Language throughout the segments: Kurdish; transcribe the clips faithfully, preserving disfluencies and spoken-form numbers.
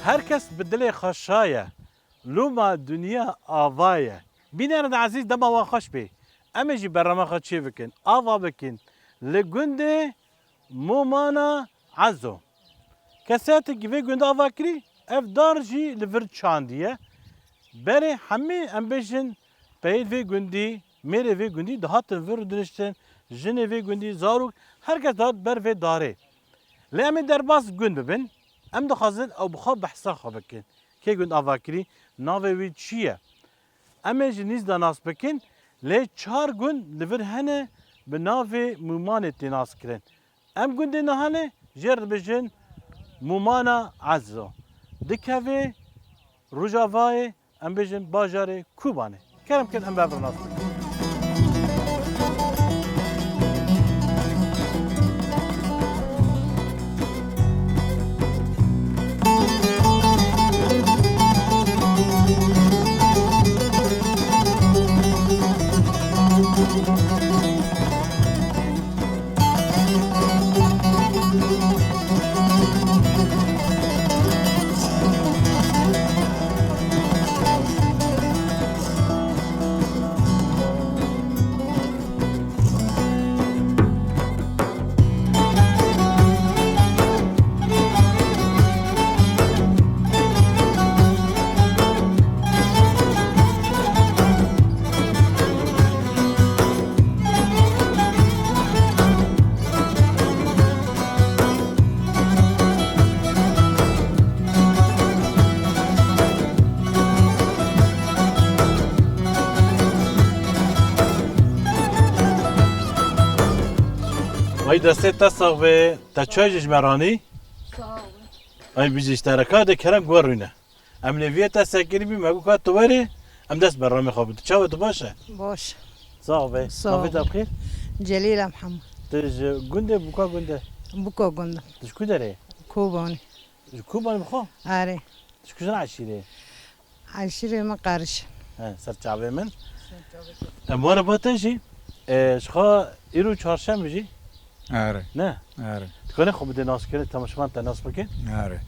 Her kes bi dilê xwe şa ye. Loma dinya ava ye. Bînerên ezîz, dema wan xweş bê. Em ê jî berhema xwe çê bikin. Ava bikin. Li gundê Mûmana Ezo. Kesekî vê gundê ava kirî, ev dar jî li vir çandiye. Berê hemî, em bêjin, peyên vê gundî, mêrê vê gundî dihatin vir û diniştin, jinê vê gundî, zarok, her kes dihat ber vê darê. Lê em ê derbas gund bibin, em dixwazin ew bi xwe behsa xwe bikin. Kê gund ava kirî, navê wî çi ye? Em ê ji nîz de nas bikin, lê çar gund li vir hene bi navê Mûmanê tê nas kirin. Em gundê niha lê jê re dibêjin Mûmana Ezo. Dikeve Rojavayê, em bêjin bajarê Kobanê. Kerem kin em bi hev re nas bikin. Vay destê te sax be, te çay jî ji me ranî. Sağ olun. Ay bijî ji te re ka de kerem guer rûne. Em lê viyê te sekirî bî, me got ka tu werê, em dest berramê xwe bidin. Çawa tu baş e? Baş. Sax be. Sağ ol. Navê te bi xêr? Celîla Mihemed. Tu ji gundê Buka gundê? Buka gundê. Tu ji ku derê? Kobanê. Ji Kobanê bi xwe? Erê. Tu ji kujna eşîrê? Eşîrê min Qeriş. He, ser çavê min. Em were ba te jî, e, ji xwe îro çarşemê jî? Erê. Ne? Erê. Dikanê xwe bidê nas kirin, temaşevan te nas bikin. Erê.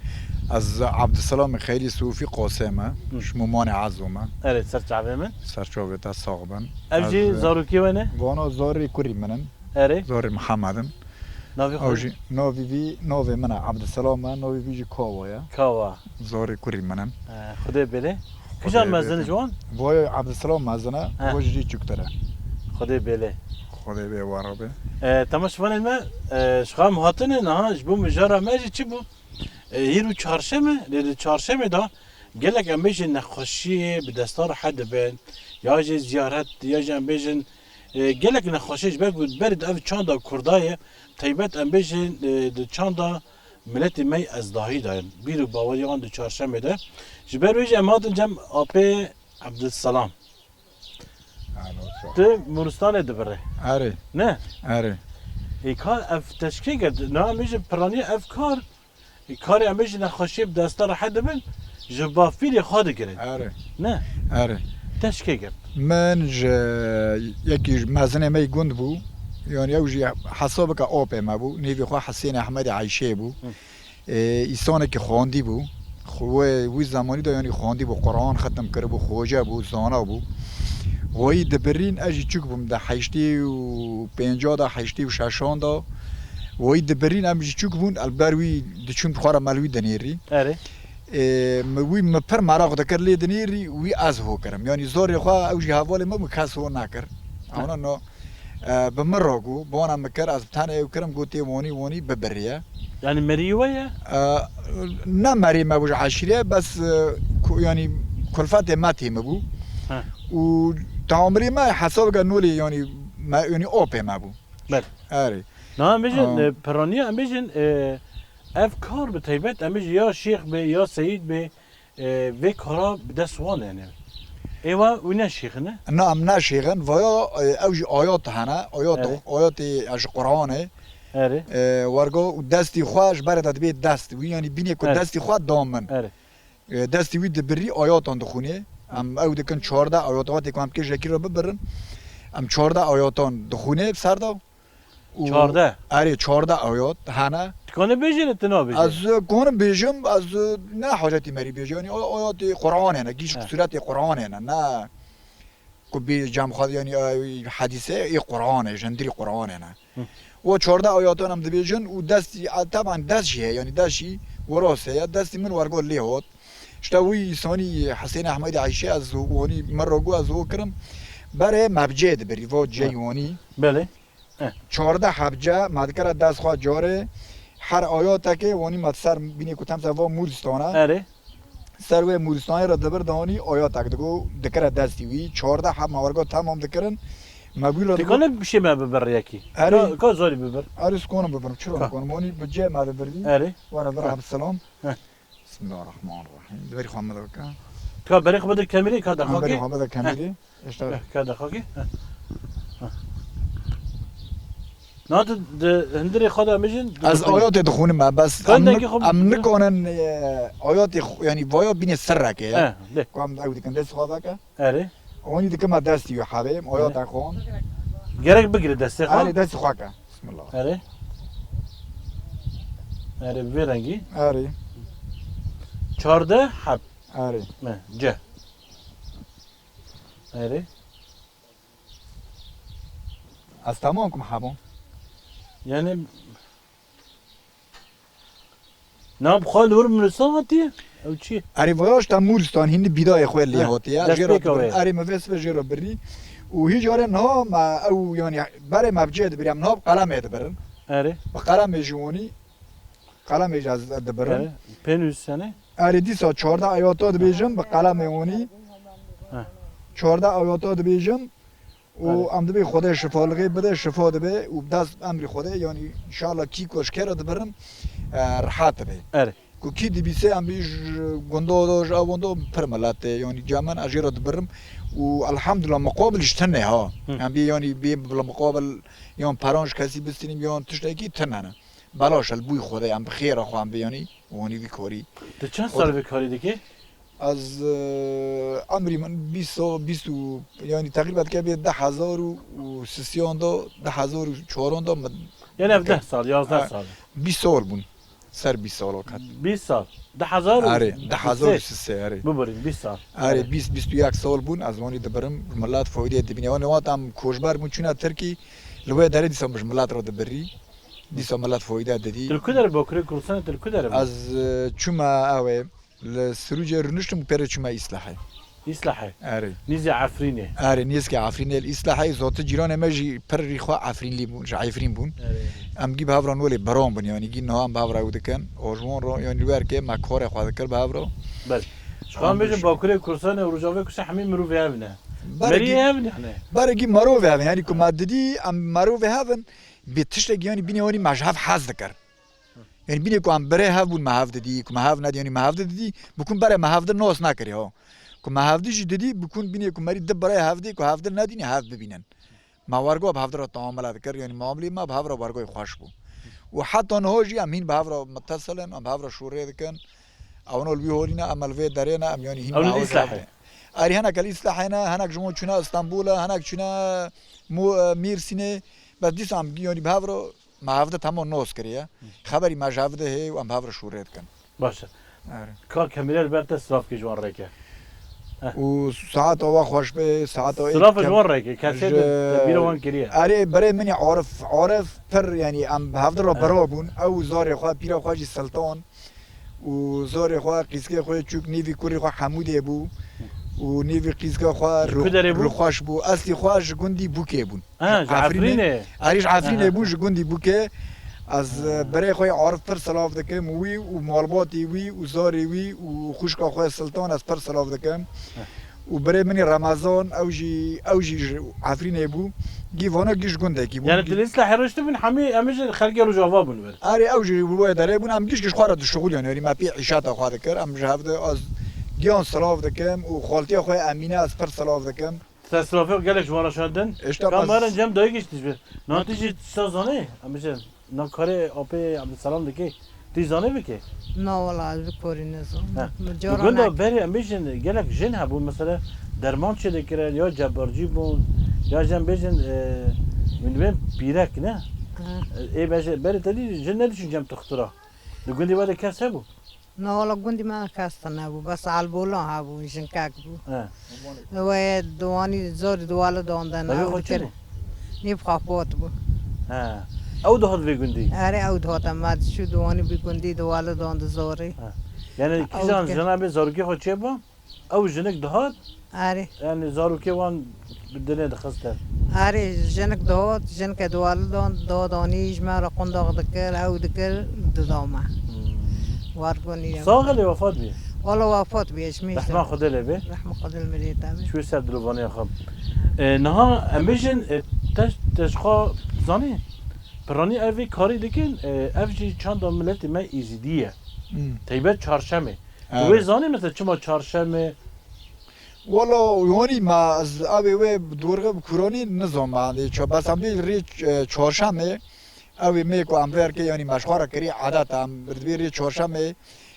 Ez Abdulselamê Xeyrî Sofî Qasê me. Hı. Ji Mûmanê Ezo me. Erê, ser çavê min. Ser çavê te sax bin. Ev jî zarokê we ne? Vana zarê kurî min in. Erê. Zarê Mihemed in. Navê xwe? Ew jî navê vî, navê min e Abdulselam e, navê vî jî Kawa ye. Kawa. Zarê kurî min in. He, Xwedê bêle. Kijan mezin ji wan? Vay Abdulselam mezin e, he, vay jî çûktir e. Xwedê bêle. Xwedê bê were be. E, temaşevanên me, e, ji xwe em hatine, niha ji bo mijara me jî çi bû? E, hîr û çarşeme, lê di çarşemê de gelek em bêjin nexweşiyê bi desta re he dibin, ya jî ziyaret, ya jî em bêjin, e, gelek nexweşiyê ji ber ku berê di ev çanda Kurda ye, taybet em bêjin, e, di çanda miletê me yê ezdahî de ye. Bîr û bawerî wan di çarşemê de. Ji ber wê jî em hatin cem apê Ebdulselam. Tu Mûristanê dibirê. Erê. Ne? Erê. Ê ka ev teşkê get, na em bêjin piraniya ev kar, ê karê em bêjin nexweşiyê bi desta rehet dibin, ji bafîrê xwe digirin. Erê. Ne? Erê. Teşkê get. Min ji yekî ji mezinê me yî gund bû, yanî ew jî hesabeke apê me bû, nêvê xwe Hesên Ehmedê Eyşê bû. Hı. Ê, îsanekî xwendî bû. Xwe wî zemanî de, yanî, xwendî bû, Quran xetim kiribû, xoce bû, zana bû. Wayî dibirîn, ez jî çûk bûm de heştê û pênca de, heştê û şeşan de. Wayî dibirîn, em jî çûk bûn, el ber wî diçûn xwe re me li wî dinêrî. Erê. Ê, mi wî mi pir meraq dikir lê dinêrî, wî ez ho kirim. Yanî zorê xwe ew jî hevalê min bû, kes ho nekir. Heh. Ana no. E, bi min re got, bi wana min kir, ez bi tenê ew kirim, got tê wanî, wanî bibiriye. Yanî merî we ye? E, ne merî me bû ji eşîrê, bes, e, ku-, yanî kulfetê me tê min bû. He. Û tamirî me hesabeke nolê, yanî me, yanî opê me bû. Belê. Erê. Na em bêjin, Aa. e, piraniya em bêjin, e, ev kar bi taybet, em bêjin ya şêx be, ya seyîd be, e, vê kara bi dest wan hene. Êwa wî ne şêxin e? Na, em ne şêxin. Vaya, e, ew jî ayat hene. Ayat, Erê. Ayatê ji Quranê. Erê. E, wergo û destî xwe ji berê de dibê dest. Wî, yanî bînê ku Erê. Destî xwe da min. Erê. E, destî wî dibirî ayatan dixwînê. Em ew dikin çardeh ayat, wextê ku em kêşekî re bibirin. Em çardeh ayatan dixwînê bi ser de. Û Çardeh. Erê, çardeh ayat hene. Tu kanî bêjî ne tu nabêjî? Ez, e, kanim bêjim, ez, e, ne hacetî merî bêjî. Yanî, a-, ayatê Quranê ne, gîş He. Sûretê Quranê ne. Ne ku bê cem xwe, yanî, e, hedîse ê Quranê, jindirî Quranê ne. Hı. O çardeh ayatan em dibêjin û destî, e, teban dest jî heye, yanî dest jî wirasê ye. Destî min wergo lê hot. İşte wî îsanî Hesên Ehmedî Eyşe ez wanî min re got ez ho kirim. Berê mebcê dibirî, va cey Hı. wanî. Belê. Heh. Çardeh hebce, me dikira dest xwe carê, her ayatekê wanî me ser bînê ku temse va Mûristana. Erê. Ser wê Mûristanê re dibir danî ayatek digo, dikira destî wî. Çardeh heb me werga temam dikirin. Me bû re Ti digo kane bişê me bibir yekî. Erê. Ka, ka zarî bibir. Erê, skonim bibirim, çira Ka. Bikonim? Wanî bi cê me dibirî. Erê. Were vir Ka. Abi selam. Heh. Bismillahirrahmanirrahim. Di berî xwe me de bike. Ka berê xwe bidir kemirê, ka Em derxakê. Berî xwe bide kemirê. Heh. Heh, ka derxakê. Heh. Heh. Na tu di hundirê xwe de mijin, Ez ayatê dixwînim, me bes Ka em dengê nik-, xwe em bide. Nikonin, e, ayatê xwe, yanî vaya bînê sirreke ye. Heh, de. Ku em ew dikin, dest xwe veke. Erê. Onî dikim me destî wî hebê, ayata xwe. Gerek bigire destê xwe. Erê, destî xwe ke. Bismillah. Erê. Erê, vê rengî. Erê. Çardeh heb. Erê. Me, ce. Erê. Ez tamam kim hebon. Yani Na bi xwe li wir Mûristan hatiye? Ew çi? Erê, voyaj ta Mûristan hînî bîdayê xwe lê Heh, hatiye. Jê re destpêka dibir-, wê. Erê, me vê sibe jê re birî. Û hî carê niha me ew, yanî berê me bi cê dibirî, em niha bi qelemê dibirin. Erê. Bi qelemê ji wanî, qelemê jî ez dibirin. Erê. Pênûs sene? Erê, dîsa çardeh ayata dibêjim, bi qelemê wanî. Heh. Çardeh ayata dibêjim. Û Erê. Em dibê Xwedê şifalixê bide, şifa dibe û bi dest emrî Xwedê, yanî înşallah kî ku ji kê re dibirin, e, rehat dibe. Erê. Ku kî dibîse em bî ji gunda da, ji ewan da pir milet tê, yanî cem min ez jê re dibirim û elhamdulillah muqabil ji tune ha. Hı. Em bî yanî bê bila muqabil yan peran ji kesî bistînim yan tiştekî tune ne. Belaş e, li bûyî Xwedê em bi xêra xwe em bê yanî wanî vî karî. Tu çend Xwedê sal vê karî dikî? Ez, e, emrî min bîst sal, bîst û, yanî teqrîben dike bê du hezar û sisiyan da, du hezar û çaran da min Yani ev deh sal, yazdeh sal. Bîst sal bûn. Ser bîst sal o ket. Bîst sal. Du hezar û Erê, du hezar û sisê, erê. Bibirin, bîst sal. Erê, Erê. Bîst, bîst û yek sal bûn, ez wanî dibirim, milet faydê dibîne. Yanî wexta em koçber bûn, çûna Tirkî, li wê derê dîsa ji milet re dibirî. Dîsa milet fayde didî. Tu li ku derê, Bakurê Kurdistanê tu li ku derê bû? Ez, e, çûme ew ê, Li Sirûcê rûniştim û pê re çûme Îslahê. Îslahê? Erê. Nîzê Efrînê? Erê, nêzîkê Efrînê, li Îslahê, zotî cîranê me jî pir rî xwe Efrînlî bûn, ji Efrîn bûn. Erê. Em gî bi hev re nolê biran bûn, yanî gî niha em bi hev re ew dikin. Ojwan re, yanî li wer ke me karê xwe dikir bi hev re. Belê. Ji xwe em Em bêjin bêjin. Bakurê Kurdistanê û Rojavê Kurdistanê hemî mirovê hev ne. Berê Meriyê gî, hev ne, ne. Berê gî mirovê hev in, yanî ku me didî em mirovê hev in, bê tiştekî yanî bînê wanî me ji hev hez dikir. Yanî bînê ku em birê hev bûn, me hev didî, ku me hev nedî, yanî me hev didî, bi ku berê me hev di nas nekirî ha. Ku me hevdî jî didî, bikûn bînê ku merî di birayê hevdî ku hevdî nedînî hev bibînin. Me wergo bi hevdî re teamela dikir, yanî muamelê me bi hev re wergoyê xweş bû. Û heta niho jî em hîn bi hev re mutesil in, em bi hev re şûrê dikin. Ew nol wî holî ne, em li vê derê ne, em yanî hîn Ew ne îslahê. Erî hinek el îslahê ne, hinek ji wan çûne Îstanbul e, hinek çûne Mû-, e, Mîrsînê. Bes dîsa em yanî bi hev re me hevdî hema nos kiriye. Xeberî me ji hevdî heye û em bi hev re şûrê dikin. Baş e. Erê. Ka kamîra li ber te silav ke ji wan rêke. Heh. Û saeta we xweş be, saeta Silav ji wan rêke, kesê Ji- de te bîra wan kiriye. Erê, birê min ê Arif, Arif pir, yanî em bi hevdî re Heh. bira bûn. Ew zarê xwe, pîra xwe jî Siltan. Û zarê xwe, qîzkê xwe, çûk nîvî kurê xwe Hemûdê bû. Û nîvî qîzka xwe Ji ku derê bû? Rûxweş bû. Eslî xwe ji gundî Bûkê bûn. Ha, ji Efrînê. Efrînê. Erê ji Efrînê Aha. bû, ji gundî Bûkê. Ez, Ha. e, birê xwe Arif pir silav dikim, wî û malbatê wî û zarê wî û xwişka xwe Siltan ez pir silav dikim. Ha. Û birê min ê Remezan, ew jî, ew jî ji Efrînê bû. Gî vana gî ji gundekî bûn. Yani Gî- dilê îslahê riştibûn, hemî, em ê ji xelkê Rojava bûn vir. Erê, ew jî wê derê bûn, em gîş gîş xwe re dişixulîn, yanî me pê îşata xwe dikir, em ji hevdî ez giyan silav dikim û xaltiya xwe Emîne ez pir silav dikim. Te silavê gelek ji wan re şandin. Îşte Ka bes- me re cem dayî giştî ji. Nan tu jî tişta zanî? Em bêjin, nan karê apê Abdulselam dikê. Tu zanî bikê? Na wala, ez bi korî nizam. He. Min Di cara gunda nak- berê em bêjin gelek jin hebû, mesela derman çêdikirin, ya cebarcî bûn, ya jin bêjin, e, min bên pîrek ne? He. E, ê bêje, berê te dî jin nediçin cem tuxtura. Di gundê we de kes hebû? Na wala gundî me kes tune bû, bes Elbolan hebû, jinkek bû. He. Wê diwanî zor diwali dondin, Navê ew xwe çi dikir. bû? Nîv xwe pot bû. He. Ew dihat vê gundî? Erê ew dihate, me diçû diwanî bi gundî diwali dondi zorî. He. Yani Ew kîjan dikir. jina bê zarokê xwe çêba? Ew jinik dihat, Erê. yani zarokê wan bi dinê dixiste. Erê, jinik dihat, jinke diwali dan, dadanî ji me re qundax dikir, ew dikir, dida me. Hmm. Wargonî ye. Sax e lê wefat bî? Wala wefat bî, eşmî Rehma Xwedê lê bê. Rehma Xwedê lê bê. Çû ser dilovaniya xwe. E, niha em bêjin, e, te, te ji xwe zanî, piranî ev vê karî dikin, e, ev jî çanda miletê me Êzidî ye. Hmm. Teybet Çarşemê. Evet. Wê zanî mesela çima Çarşemê? Wala, yanî me ez avê wê dorxe bi Kuranî nizam me, andê ça-, bes em bê rê, e, Çarşemê, ew ê me ku em verke, yanî me ji xwe re kirî edet, em bi dibê rê Çarşemê,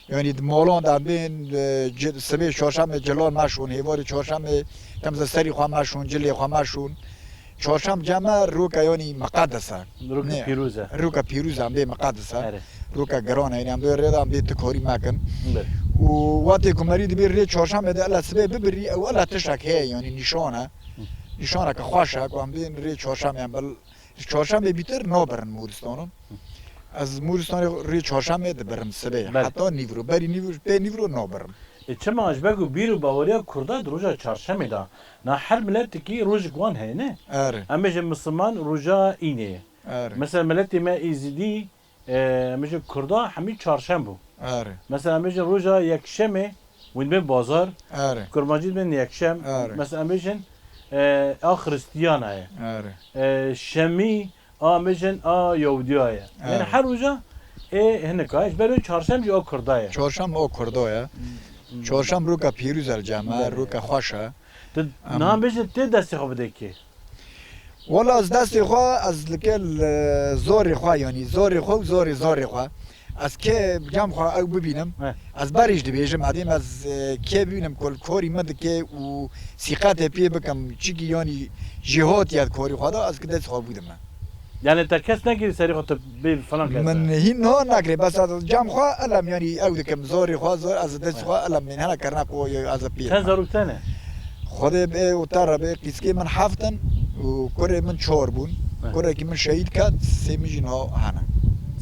yanî di malan de em bên, e, ci-, sibê Çarşemê cilan meşûn, hêvarê Çarşemê, temze serî xwe meşûn, cilê xwe meşûn. Çarşem cem e, roka yanî miqedes e. Roka Ne. pîroz e. Roka pîroz e, em bê miqedes e. Erê. Roka giran e, yanî em bê rê de em bê tu korî mekin. Bi. Û wextê ku merî dibê rê çarşemê de ela sibê bibirî, ew ela tiştek heye, yanî nîşan e. Hı. Nîşaneke xweş e ku em bên rê çarşemê em bil-, çarşemê bîtir nabirin Moristanan. Hı. Ez Moristanê rê çarşemê dibirim sibê. Belê. Heta nîvro, berî nîvro, pê nîvro nabirim. E, çima ji ber ku bîr û baweriya Kurda di roja çarşemê de, na her miletikî rojek wan heye, ne? Erê. Em bêjin Misilman roja Înê ye. Erê. Mesela miletê me Êzidî, e, em bêjin Kurda hemî çarşem bû. Erê. Mesela em bêjin roja Yekşemê, hûn bên bazar, Erê. Kurmancî bên Yekşem. Erê. Mesela em bêjin, e, a Xiristiyana ye. Erê. E, Şemî, A mijin a Yewdiya ye. Yani Evet. her roja ê hinek a. Ji ber wê çarşem jî o Kurda ye. Çarşem o Kurda ye. Hmm. Çarşem roka pîroz e li cem me, Evet. roka xweş e. Tu Em- niha mijin tê destê xwe bidê kê? Wala ez destê xwe, ez li kel, e, zorê xwe, yanî zorê xwe û zorê zorê xwe. Ez kê cem xwe ew bibînim. He. Ez berî jî dibêjim, edêm ez, e, kê bibînim ku li korî min dike û sîqetê pê bikim, çikî yanî jêhatî ye di korî xwe de, ez ki dest xwe bûdime. Yani te kes nekirî serî xwe tu bê falan kes Min de? hîn niha nekirê, bes ez cem xwe elem yanî ew dikim, zorê xwe, zor, ez dest xwe elem nîn, hene kerine xwe ez pê Çend zarok te ne? Xwedê bê û te re bê, qîskê min heft in û kurê min çar bûn. Heh. Kurekî min şehîd ket, sê min jî niha hene.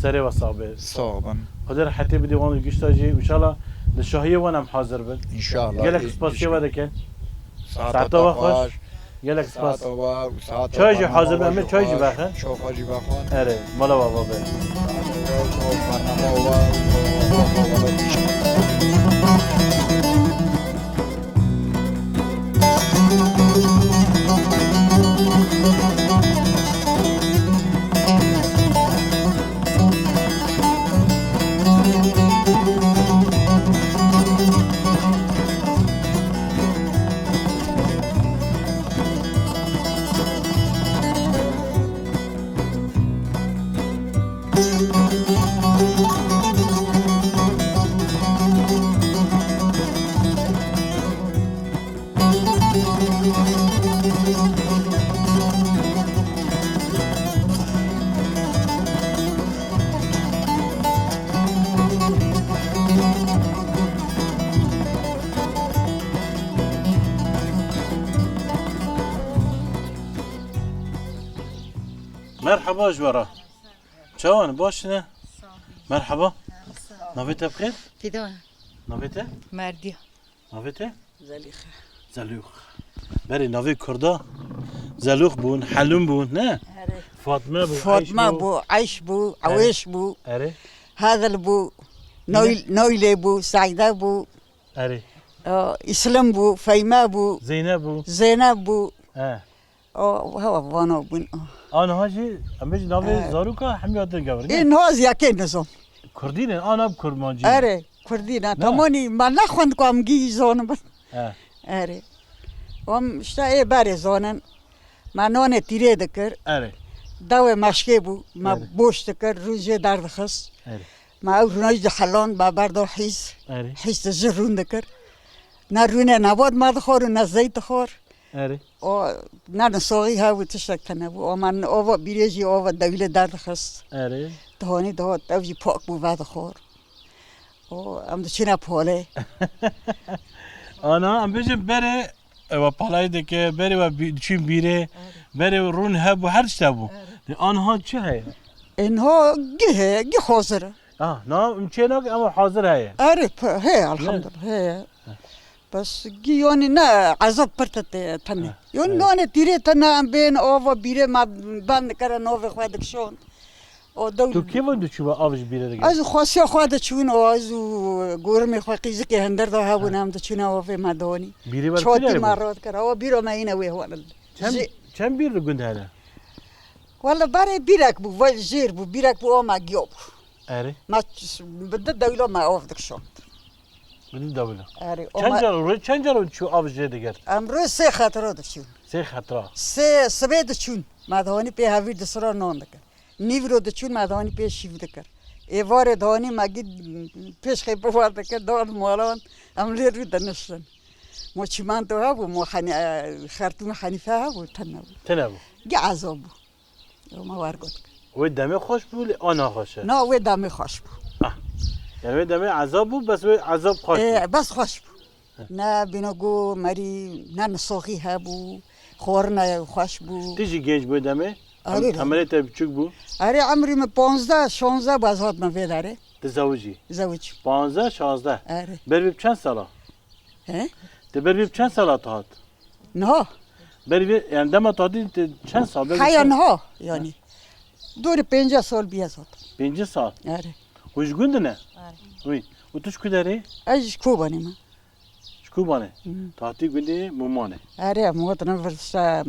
Serê we sax be. Sax bin. Xwedê rehetê bidî wan û gişta jî. Înşallah li şahiyê wan em hazir bin. Înşallah. Gelek Ê, spasiya we dikin. Saeta Saeta we xweş. xweş. Gelek spas. Saeta we û saeta Çay jî bernama hazir be, we em ê jî çay jî xweş. vexin. Çay xwe jî vexwin. Erê, mala we ava be. Saeta we û bernama we û Merhaba ji we re. Çawan, baş ne? Merhaba. Navê te bi xêr? Fidan. Navê te? Merdiya. Navê te? Zelîxa. Zelûx. Berê navê Kurda Zelûx bûn, Helûm bûn, ne? Erê. Fatme bû, Fatma Eyş bû. Bû, Eyş bû, Erê. Ewêş bû. Erê. Hazil bû, Yine? Noyl-, Noylê bû, Seîde bû. Erê. O, Îslim bû, Feyme bû. Zeynep bû. Zeynep bû. He. O, hewa vana bûn. Aniha jî, em bêjin navê He. Zaroka hemî hatin gewr, ne? Ê, niha ez yekê nizam. Kurdî ne, ana bi kurmancî ne? Erê, Kurdî ne. Ne? Temanî me nexwend ku em gî zanim. He. Erê. Em işte ê berê zanin. Me nanê tîrê dikir. Erê. Dewê meşkê bû. Me Erê. Boş dikir, rûn jê derdixist. Erê. Me ew rûnayî dihelan, me berda hîs. Erê. Hîs di ji rûn dikir. Ne rûnê nebat me dixwar û ne zeyt dixwar. Erê. O, ne nisoxî hebû, tiştek tune bû. O, me ova bîrê jî ova dewîlê derdixist. Erê. Dihanî dihat, ew jî pak bû, vedixwar. O, em diçûne polê. Ana, em bêjin berê, e, we palayê dike, berê we bî-, diçûn bîrê, Erê. Berê rûn hebû, her tişt hebû. Erê. Lê aniha çi heye? Ê, niha gî heye, gî hazir e. Ah, na, em çê nake, ama hazir heye. Erê, pe-, heye, Ne? Elhamdulillah, heye. Bes gî yanî ne, ezab pir te tê, tenê. Ha, Yanî evet. Nanê tîrê te ne, em bên ava bîrê me ben dikere navê xwe dikşon. O dew- Tu kê van diçû ve av ji bîrê dike? Ez xwesiya xwe diçûn, o ez û gormê xwe qîzikê hinder de hebûn, Ha. Em diçûne avê me danî. Bîrê wer Çatî kî me bû? Radikir, awa bîra me yine wê hwan. Çend, Jê- çend bîr li gund hene? Wele berê bîrek bû, ve jêr bû, bîrek bû, o me giya bû. Erê. Me ç-, bi di dewla me av dikşand. Bi di dewla. Erê, o Çend me- car, roj çend car çû av jê digert? Em roj sê xetira diçûn. Sê xetira. Sê sibê diçûn. Me dihanî pê hevîr di sira nan dikir. Nîvro diçûn me dihanî pê şîv dikir. Êvarê dihanî me gî pêş xê biwar dikir, dad malan, em lê rû diniştin. Mo çîmanto hebû, mo henî-, e, xertûmê henîfe hebû, tune bû. Tune bû. Gî ezab bû. Ew me wergot. Wê demê xweş bû, lê ana xweş e. Na, wê demê xweş bû. Ah. Yani wê demê ezab bû, bes wê ezab xweş bû. Ê, bes xweş bû. He. Ne bîna go merî, ne nisoxî hebû, xwarina xweş bû. Ti jî genç bû demê? Erê. Em-, emerê te biçûk bû? Erê, emrî min panzdeh, şanzdeh bû ez hatime vê derê. Ti zewicî? Zewicî. Panzdeh, şanzdeh. Erê. Ber vê bi çend sala? He? Te ber vê bi çend sala tu hat? Niha. Ber vê, yani dema tu hatî te çend sal? Ber vê Heya çend? Niha, yani. Dorê pêncî sal bîye zaten. Pêncî sal? Erê. Hûn ji gund in e? Erê. Wî. Û tu ji ku derê? Ez ji Kobanê me. Ji Kobanê? Hı. Tu hatî gundê Mûmanê? Erê, em hatine vir se,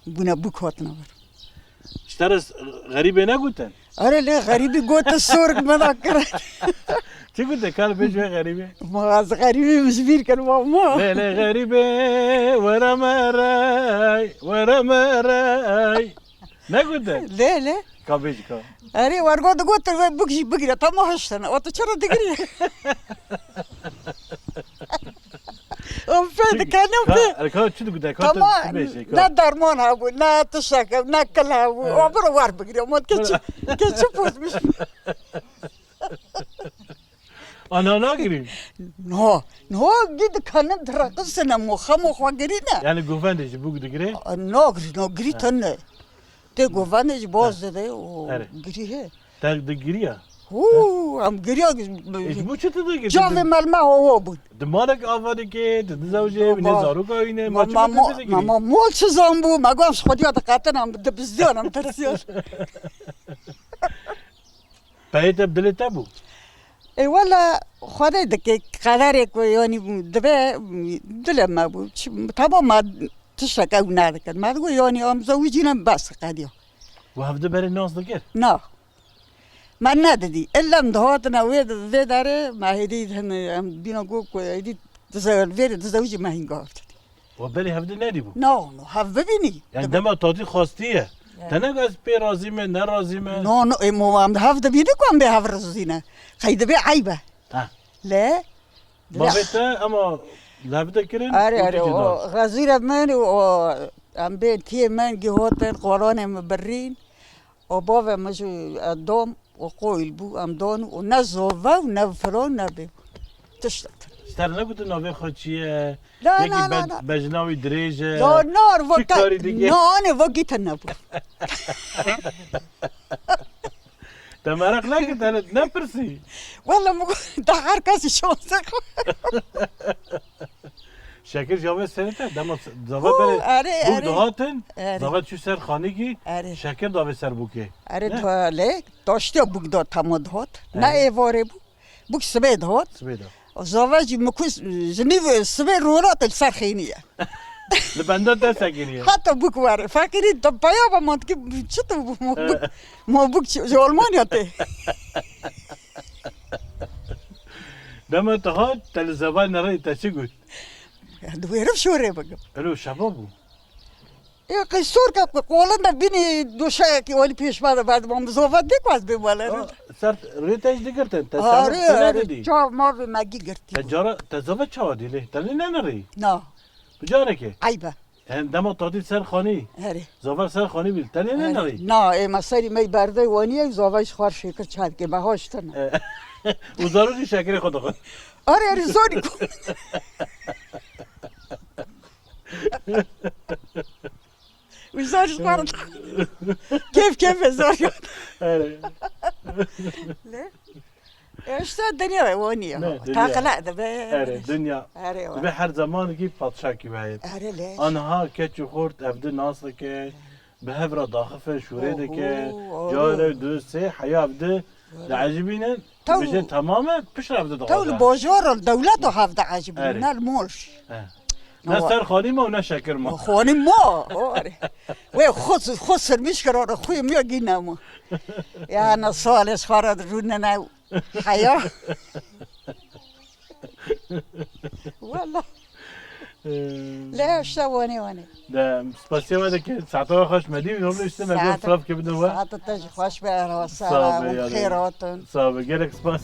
bûne bûk hatine vir. Ji te re s-, xerîbê negotin? Erê lê xerîbî gotin sork me da kir. Çi gotin? Kal bêj wê xerîbê. Ma ez xerîbî min ji bîr kir, ma ma. Lê lê xerîbê, were me rey, were me rey. Negotin? Lê lê. Ka bêj ka. Erê, wergo digot, wê bik jî bigire, tamam hiştin. O tu çira digirî? O pê dikene pê. Ka, ka çi digotin? Ka tu, Tamam, tu bêjî, ka. Ne derman hebû, ne tiştek, ne kil hebû. Evet. O bir war bigire, o keçi, keçi pozmuş. Ana nagirî? No, no, gî dikanin direqisine, mo xemo xwe girîne. Yani govendê ji bûk digirê? No, no, girî Ha. tene. Tê govendê ji boz Ha. dide û Erê. girî he. Te digiriya? Hû, em giriya. E, ji bo çi tu digirî? Çavê me li me howo bûn. Di malek ava dike, tu dizewicê, Baba. wî ne zaroka wî ne, Ma, ma çi ma, tu mo-, digirî? ma, ma mol çi zan bû, me got, em ji xwediya diqetin, em dibizdiyan, em tirsiyan. Peyê te bi dilê te bû? Ê wele Xwedê dike qederê ku yanî dibe dilê me bû. Çi, tamam me tiştek ew nedikin. Me digot yanî em zewicîne bes qediya. We hevdi berê nas dikir? Na. Me nedidî. Illa em dihatine wê, vê derê me hêdî hin em bîna got ku hêdî dize-, vê dizewicî me hîn gav didî. We berê hevdi nedîbû? No, no, hev bibînî. Yani Dibe- dema tatî xwestiye. Evet. Te ne ez pê razî me, ne razî me? No, no, ê, mo em hev dibînî ku em bê hev razî ne. Qey dibe eyb e. Ha. Le? Bavê te ama hev de kirin, Erê, erê, o xezîre min û o em bê tiyê min gihotin, qoranê min birîn. O bavê min jî, e, dom û qoyl bû, em don û ne zove û ne filan ne bê. Tiştek. Ji te re negotin navê xwe çi ye? Na, Yekî na, na, bej-, na. Bejna wî dirêj e. La, na, Çi va te-, karî dike? Na, ne, va gî te nebû. Te meraq nekir, te ne-, nepirsî. Wele min got, te her kesî şansê xwe. Şekir ji wê serê te, dema s-, zava Ho, berê erê, bûk erê. Dihatin, Erê. Zava çû ser xanîkî, Erê. Şekir davê ser bûkê. Erê, Ne? tu lê, taştiya bûk da tema dihat. Ne Erê. êvarê bû. Bûk sibê dihat. Sibê de. Zava jî min ku ji nîv sibê rûnate li ser xênî ye. Li benda te sekiniye. Heta bûk were. Feqîrî te peya be, ma dikî çi tu bû? Ma bûk, ma bûk çi? Ji Almanya tê. Dema tu hat, te li zava nerî te çi got? Di wêrim şorê bikim. Elo şeba bû. Ê, qey sor ke, qolin de bînî doşeyekî welî pêş me de berdim. Em zova dê ku ez bê wele. Ha, ser rê te jî digirtin, te Arê, ser, te arê, nedidî. Çav ma vê me gî girtî. Te cara, te zava çawa dî lê? Te lê nenirî? Na. Bi carekê? Eyb e. Hem dema tadî ser xanî. Erê. Zava ser xanî bî. Te lê Erê. nenirî? Na, ê me serî me berdey wanî ye, zava ji xwar şêkir çavkê me haştine. E, û zarokî şekirê xwe dixwe. Arê, erê, zorî ku. Wî zor ji xwe re. Kêf kêf e zor. Erê. Le? E, işte dinya e, o niye. Ne, dinya. Taqile dibe. Erê, dinya. Erê, wa. Dibe her zamanekî padşakî weye. Erê le. Anha keç û xort ev di nas dike. Bi hev re daxifin, şûrê Oho, dike. oho. Care du sê heya ev di Diecibînin, Tew- dibêjin temam e, piştre ev Tew li dixwaze. Bajor li dewlet û hev diecibînin, Erê. ne li mol. He. Ne Wa- ser xanî me û ne şekir me. Xanî ma, o erê. Wê xwe, xwe sirmîş kir, ora xwe miya gîne ma. Ya ne salê xara rûne ne heya. Wala. Ee, Lê işte wane wane. De, spasiya we dike, saeta we xweş me dî, normal işte me Saet- gor straf ke bidin we. Saeta te jî xweş be, ara Sağ ol, selamet, yani. Xêr hatin. Sağ ol, gerek spas.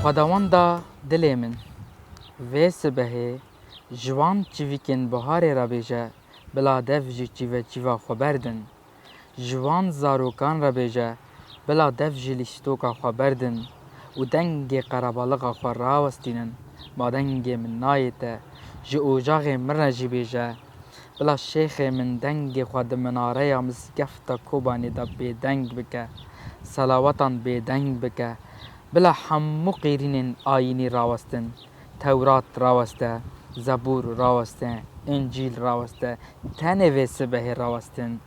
Xwedawenda dilê min, vê sibehê ji wan çivîkên biharê re bêje, bila dev ji çîveçîva xwe berdin. Ji wan zarokan re bêje, bila dev ji lîstoka xwe berdin û dengê qerebalixa xwe rawestînin. Ma dengê min nayê te, ji ocaxê min re jî bêje, bila şêxê min dengê xwe di minareya mizgefta Kobanê de bêdeng bike, selawetan bêdeng bike, bila hemû qîrînên ayînî rawestin. Tewrat raweste, Zebûr raweste, Încîl raweste, tenê vê sibehê rawestin.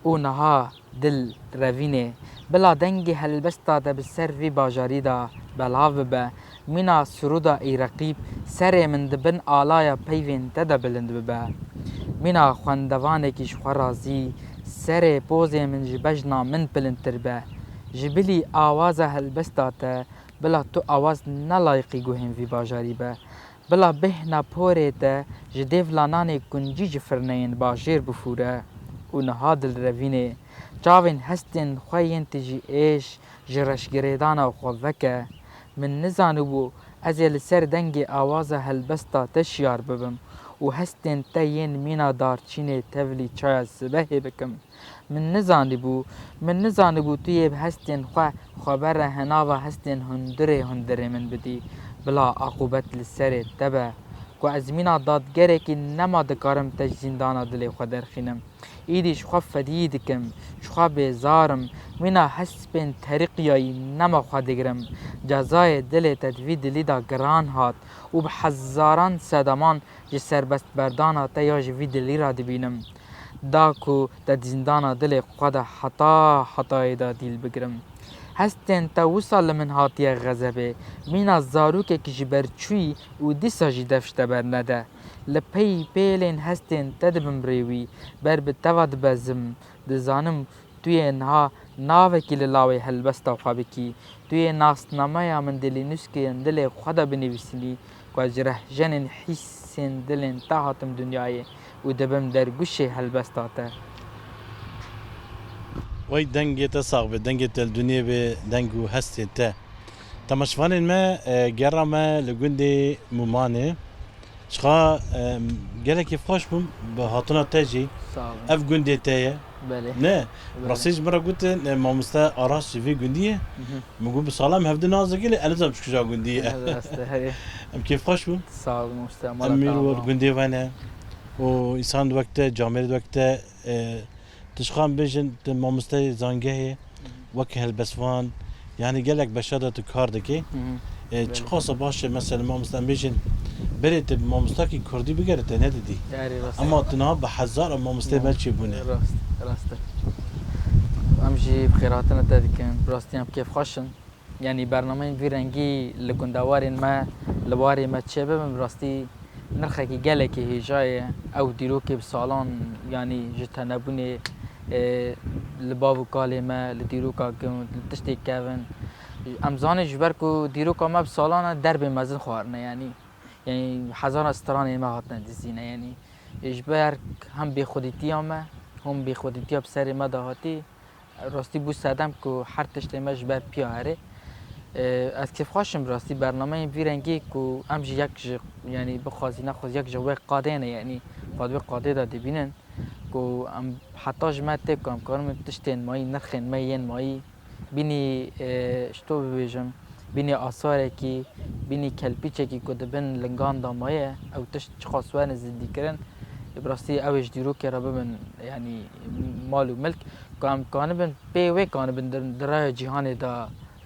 Û niha dil revînê, bila dengê helbesta te bi ser vî bajarî de belav bibe, mîna sirûda Îreqîb serê min di bin alaya peyvên te de bilind bibe. Mîna xwendevanekî ji xwe razî, serê pozê min ji bejna min bilindtir be. Ji bilî awaza helbesta te, bila tu awaz ne layiqî guhên vî bajarî be. Bila bêhna porê te ji dêvla nanê kuncî ji firneyên bajêr bifûre û niha dilrevînê. Çavên hestên xwe yên tijî êş ji reşgirêdana xwe veke. Min nizanibû ez ê li ser dengê awaza helbesta te şiyar bibim û hestên te yên mîna darçînê tevlî çaya sibehê bikim. Min nizanîbû, min nizanîbû tu yê bi hestên xwe xwe bere hinava hestên hundirê hundirê min bidî. Bila aqûbet li serê te be, ku ez mîna dadgerekî nema dikarim te ji zîndana dilê xwe derxînim. Îdî ji xwe fedî dikim, ji xwe bêzar im, mîna hespên teriqiyayî nema xwe digirim. Cezayê dilê te di vî dilî de giran hat û bi hezaran sedeman ji serbestberdana te ya ji vî dilî re dibînim. da ku te di zîndana dilê xwe de heta hetayê de dîl bigirim. Hestên te wisa li min hatiye xezebê, mîna zarokekî ji ber çûyî û dîsa jî dev ji te bernede. Li pey pêlên hestên te dibim rêwî, ber bi te ve dibezim, dizanim tu yê niha navekî li lawê helbesta xwe bikî, tu yê nasnameya min di lînûskên dilê xwe de binivîsînî, ku ez ji rehjenên hîsên dilên te hatim dinyayê û dibim dergûşê helbesta te. Wey dengê te sax be, dengê te li dinyê be, deng û hestên te. Temaşevanên me, e, gera me li gundê Mûmanê. Ji xwe, e, gelekî xweş bûm bi hatina te jî. Sağ olun. Ev gundê te ye. Belê. Ne? Belê. Rastî ji min re gotin, e, mamoste Aras ji vê gundî ye. Hı hı. Min got, bi sala em hevdî nas dikin, lê ez nizanim ji kîja gundî ye. Evet, rast e, herê. Em kêfxweş bûn. Sağ olun, mamoste. Em mîr û gundê we ne. Û însan wek te, camêrê wek te, e, tu ji xwe em bêjin, tu mamosteyê zangehê, wek helbestvan, yanî gelek beşa de tu kar dikî. Hı hı. E, belê. Çiqas e baş e, mesela mamoste em bêjin, berê tu bi mamostakî kurdî bigere te nedidî. Erê, rast e. Ama tu niha bi hezar mamosteyê me çêbûne. Rast, rast e. Em jî bi xêrhatina te dikin. Bi rastî em kêfxweş in. Yanî bernameyên vî rengî li gundewarên me, li warê me çêbibin, bi rastî nirxekî gelekî hêja ye. Ew dîrokê bi salan, yanî ji tenebûnê, e, li bav û kalê me, li dîroka gund, li tiştê kevin. Em zanin ji ber ku dîroka me bi salan e, derbê mezin xwarine, yanî, yanî hezara stranên me hatine dizîne, yanî ji ber hem bêxwedîtiya me, hom bêxwedîtiya bi serê me de hatî, rastî bû sedem ku her tiştê me ji ber piya herê. E, ez kêfxweş im rastî bernameyên vî rengî ku em jî yek ji, yanî bixwazî nexwazî yek ji wê qadê ne, yanî xwe di wê qadê de dibînin ku em heta ji me tê ku em karin tiştên mayî, nirxên me yên mayî, bînî, e, ji to bibêjim, bînî asarekî, bînî kelpîçekî ku di bin lingan de maye, ew tişt çiqas wene zindîkirin, bi rastî ew ê ji dîrokê re bibin, yanî mal û milk, ku em kanibin, pê wê kanibin di, di raya cîhanê de,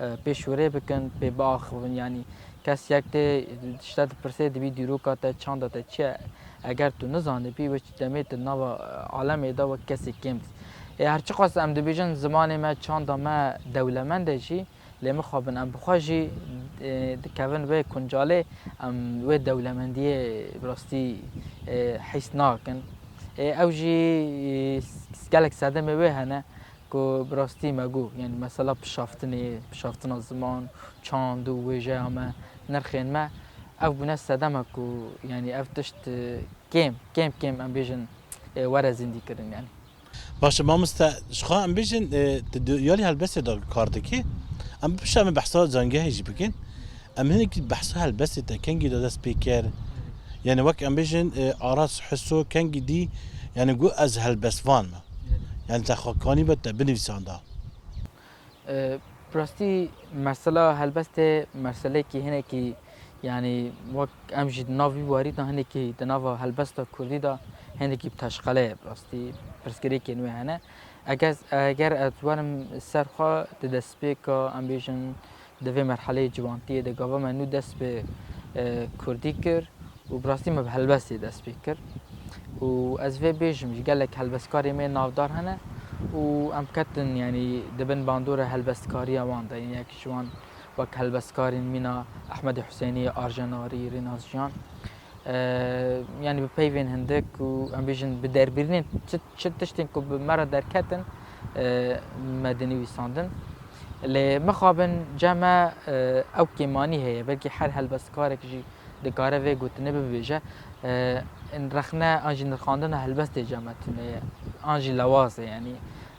e, pêşwirê bikin, pê biaxivin, yanî kes yek tê, ji te dipirse, dibî dîroka te, çanda te çi ye? Eger tu nizanibî, wê demê tu nava, e, alemê de wek kesê kêm dî. Ê, her çiqas em dibêjin zimanê me, çanda me dewlemend e jî, lê mixabin em bi xwe jî, e, dikevin wê kuncalê, em wê dewlemendiyê bi rastî, e, hîs nakin. Ê, ew jî, e, gelek sedemê wê hene ku bi rastî me got, yanî mesela pişaftinê, pişaftina ziman, çand û wêjeya me, nirxên me, ev bûne sedema ku, yanî ev tişt, e, kêm, kêm kêm em bêjin, e, were zindîkirin, yanî. Baş e, mamoste, ji xwe em bêjin, e, tu di yalî helbestê de kar dikî. Em bişa me behsa zangehê jî bikin. Em hinekî behsa helbestê te kengî de dest pê kir. Yani wek em bêjin, e, Aras Hiso kengî dî, yani got ez helbestvan me. Yani te xwe kanî be te binivîsanda. E, bi rastî mesela helbestê meselekî hinekî, yanî wek em jî di nav vî warî de hinekî di nava helbesta kurdî de hinekî bi teşqele ye, bi rastî pirsgirêkên wê hene. Eger, eger ez werim ser xwe di destpêka, em bêjin, di vê merheleyê ciwantiyê de gava me nû dest bi, e, kurdî kir û bi rastî me bi helbestê dest pê kir. Û ez vê bêjim, ji gelek helbestkarê me navdar hene û em ketin, yanî di bin bandora helbestkariya wan de, yek ji wan wek helbestkarên mîna Ehmedê Husênî, Arjen Arî, Rênas Jiyan. E, yanî bi peyvên hindik û em bêjin bi derbirînên çi, çi tiştên ku bi me re derketin, e, me dinivîsandin. Lê mixabin cem me, e, ew kêmanî heye. Belkî her helbestkarek jî dikare vê gotinê bibêje. E, rexne an jî nirxandina helbestê cem me tune ye. An jî lewaz e, yanî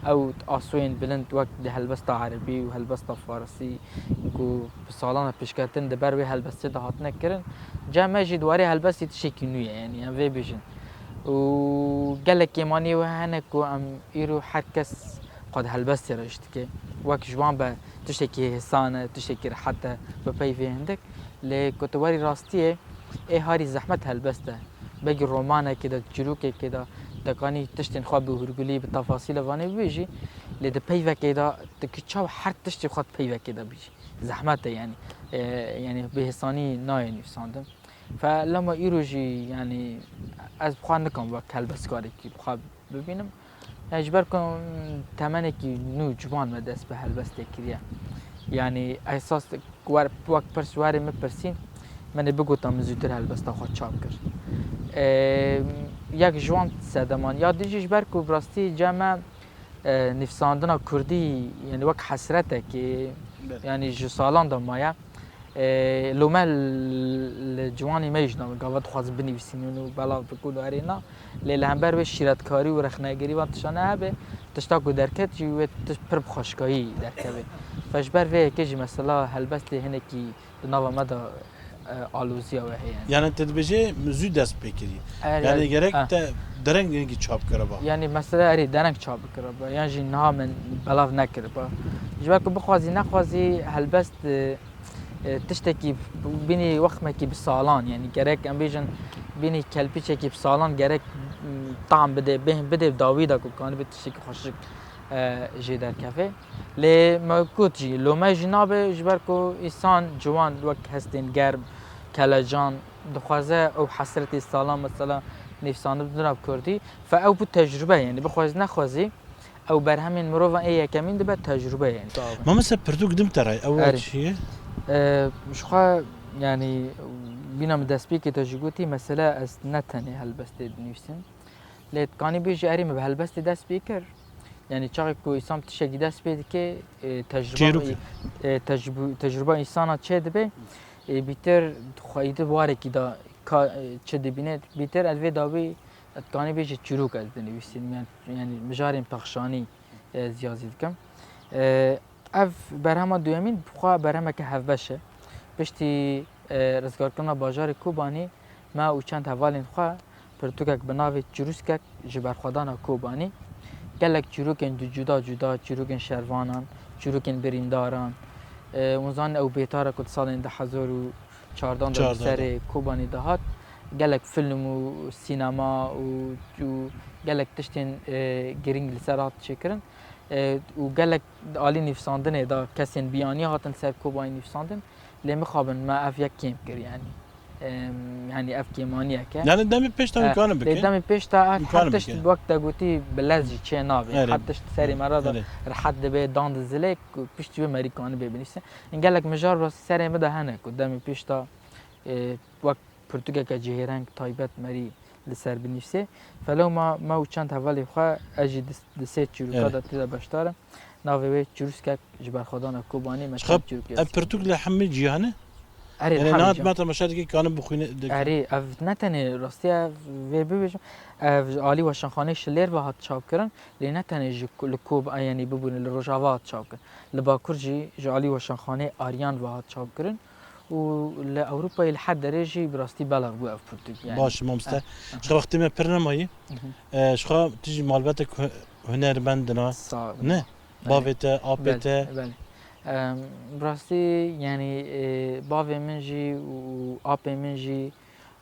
ew asoyên bilind wek di helbesta erebî û helbesta farisî ku bi salan e pêşketin di ber wê helbestê de hatine kirin. Cem me jî di warê helbestê tiştekî nû ye, yanî em vê bêjin. Û gelek kêmanî wê hene ku em îro her kes xwe di helbestê re ji dike. Wek ji wan be tiştekî hêsan e, tiştekî rehet e bi peyvê hindik. Lê ku tu werî rastiyê, ê harî zehmet helbest e. Belkî romanekê de, çîrokekê de, te kanî tiştên xwe bi hûrgulî, bi tefasîle vanê bibêjî. Lê di peyvekê de, tu ki çawa her tiştê xwe di peyvekê de bêjî. Zehmet e, yanî, e, yanî bi hêsanî nayê nivîsandin. Fe lema îro jî, yanî ez bi xwe nikim wek helbestkarekî bi xwe bibînim. Yani ji ber ku temenekî nû ciwan me dest bi helbestê kiriye. Yani esas wer, wek pirs werê min pirsîn, min ê bigota min zûtir helbesta xwe çap kir. Ê, yek ji wan sedeman. Ya dî jî ji ber ku bi rastî cem me, e, nivîsandina kurdî, yani wek hesretekê, Belê. yani ji salan de maye. E, lome li ciwanê me jî nabe, gava dixwazin binivîsînin û belav bikin û erê na. Lê li hember wê şîretkarî û rexnegerî van tiştane hebe, tişta ku derket jî wê tişt pir bi xweşkayî derkeve. Fe ji ber vê yekê jî mesela helbestê hinekî di nava me de, e, aloziya wê heye. Yani te dibêje min zû dest pê kirî. Eger Yani yani, gerek ha. te dereng hinekî çap kiriba. Yani mesela erê dereng çap bikiriba. Yan jî niha min belav nekiriba. Ji ber ku bixwazî nexwazî helbest, e, e, tiştekî bînî wexmekî bi salan, yani gerek em bêjin bînî kelpîçekî bi salan gerek, m, tam bide, bêhn bide dawî de ku kanibê tiştekî xweşik, e, jê derkeve. Lê me got jî, lome jî nabe, ji ber ku îsan ciwan wek hestên germ, kelecan, dixwaze ew hesretê salan mesela nivîsandin bidina bi kurdî. Fe ew bû tecrube, yani bixwazî nexwazî, ew berhemên mirovan ê yekemîn dibe tecrube, yani. Mamoste pirtûk dim te re, ew Erê. çi ye? E, ji xwe, yani, bîna min destpêkê te jî gotî, mesele ez ne tenê helbestê dinivîsim. Lê dikanî bêjî erê min bi helbestê dest pê kir. Yani çaxê ku îsan tiştekî dest pê dike, e, tecrüba, Çêrok. e, tecrübu-, tecrüba însana çê dibe, e, bîtir xweyî di warekî de ka, e, çi dibîne, bîtir ez vê dawî dikanî bêjî çîrok ez dinivîsim. Yani, yani mijarên pexşanî, e, ziyazî dikim. E, ev berhema duyemîn bi xwe berhemeke hevbeş e. Piştî, e, rizgarkirina bajarê Kobanî, me û çend hevalên xwe pirtûkek bi navê Çirûskek ji berxwedana Kobanî, gelek çîrokên di cuda cuda, çîrokên şervanan, çîrokên birîndaran, e, hûn zanin ew bêtara ku di salên du hezar û çardan de li Çardan de. serê Kobanî de hat, gelek film û sînema û, û gelek tiştên, e, girîng li ser hat çêkirin. E, û gelek alî nivîsandinê de kesên biyanî hatin ser Kobanî nivîsandin. Lê mixabin me ev yek kêm kir, yani. Em, yani ev kêmaniyek e. Yani demê pêş de Eh, imkanı lê bike. demê pêş de her, Imkanı her tişt bike. wek te gotî bi lez jî çê nabê. Erê. Her tişt serê me re de Erê. rehet dibe, dan dizilê ku piştî wê merî kanibê binivîse. Gelek mijar rastî serê me de hene ku demê pêş de, e, wek pirtûkeke cihêreng taybet merî li ser binivîse. Felewma me û çend hevalê xwe ez jî di, di sê çîroka Erê. de tê de beşdar im. Navê wê Çirûskek ji berxwedana Kobanî me Ji xwe çend çîrok ev pirtûk li hemî cîhan e? Erê, Yani li hemî niha cîhan. me temaşe dike, kanin bixwîne, dike. Erê, ev ne tenê rastiya vê bibêjim. Ev ji alî weşanxanê Şilêr ve hat çapkirin. Lê ne tenê ji ku-, li Kob-, yani bibûne li Rojava hat çapkirin. Li Bakur jî ji alî weşanxanê Aryan ve hat çapkirin. Û li Ewropayê li her derê jî bi rastî belav bû ev pirtûk, yani. Baş, mamoste. Eh, eh. Ji xwe wextê me pir nemayî. Mhm. Eh, ji xwe tu jî malbetek hu-, hunermend in a. Sağ ol. Ne? Belê. Bavê te, apê Belê, te. belê. Em, bi rastî, yani, e, bavê min jî û apê min jî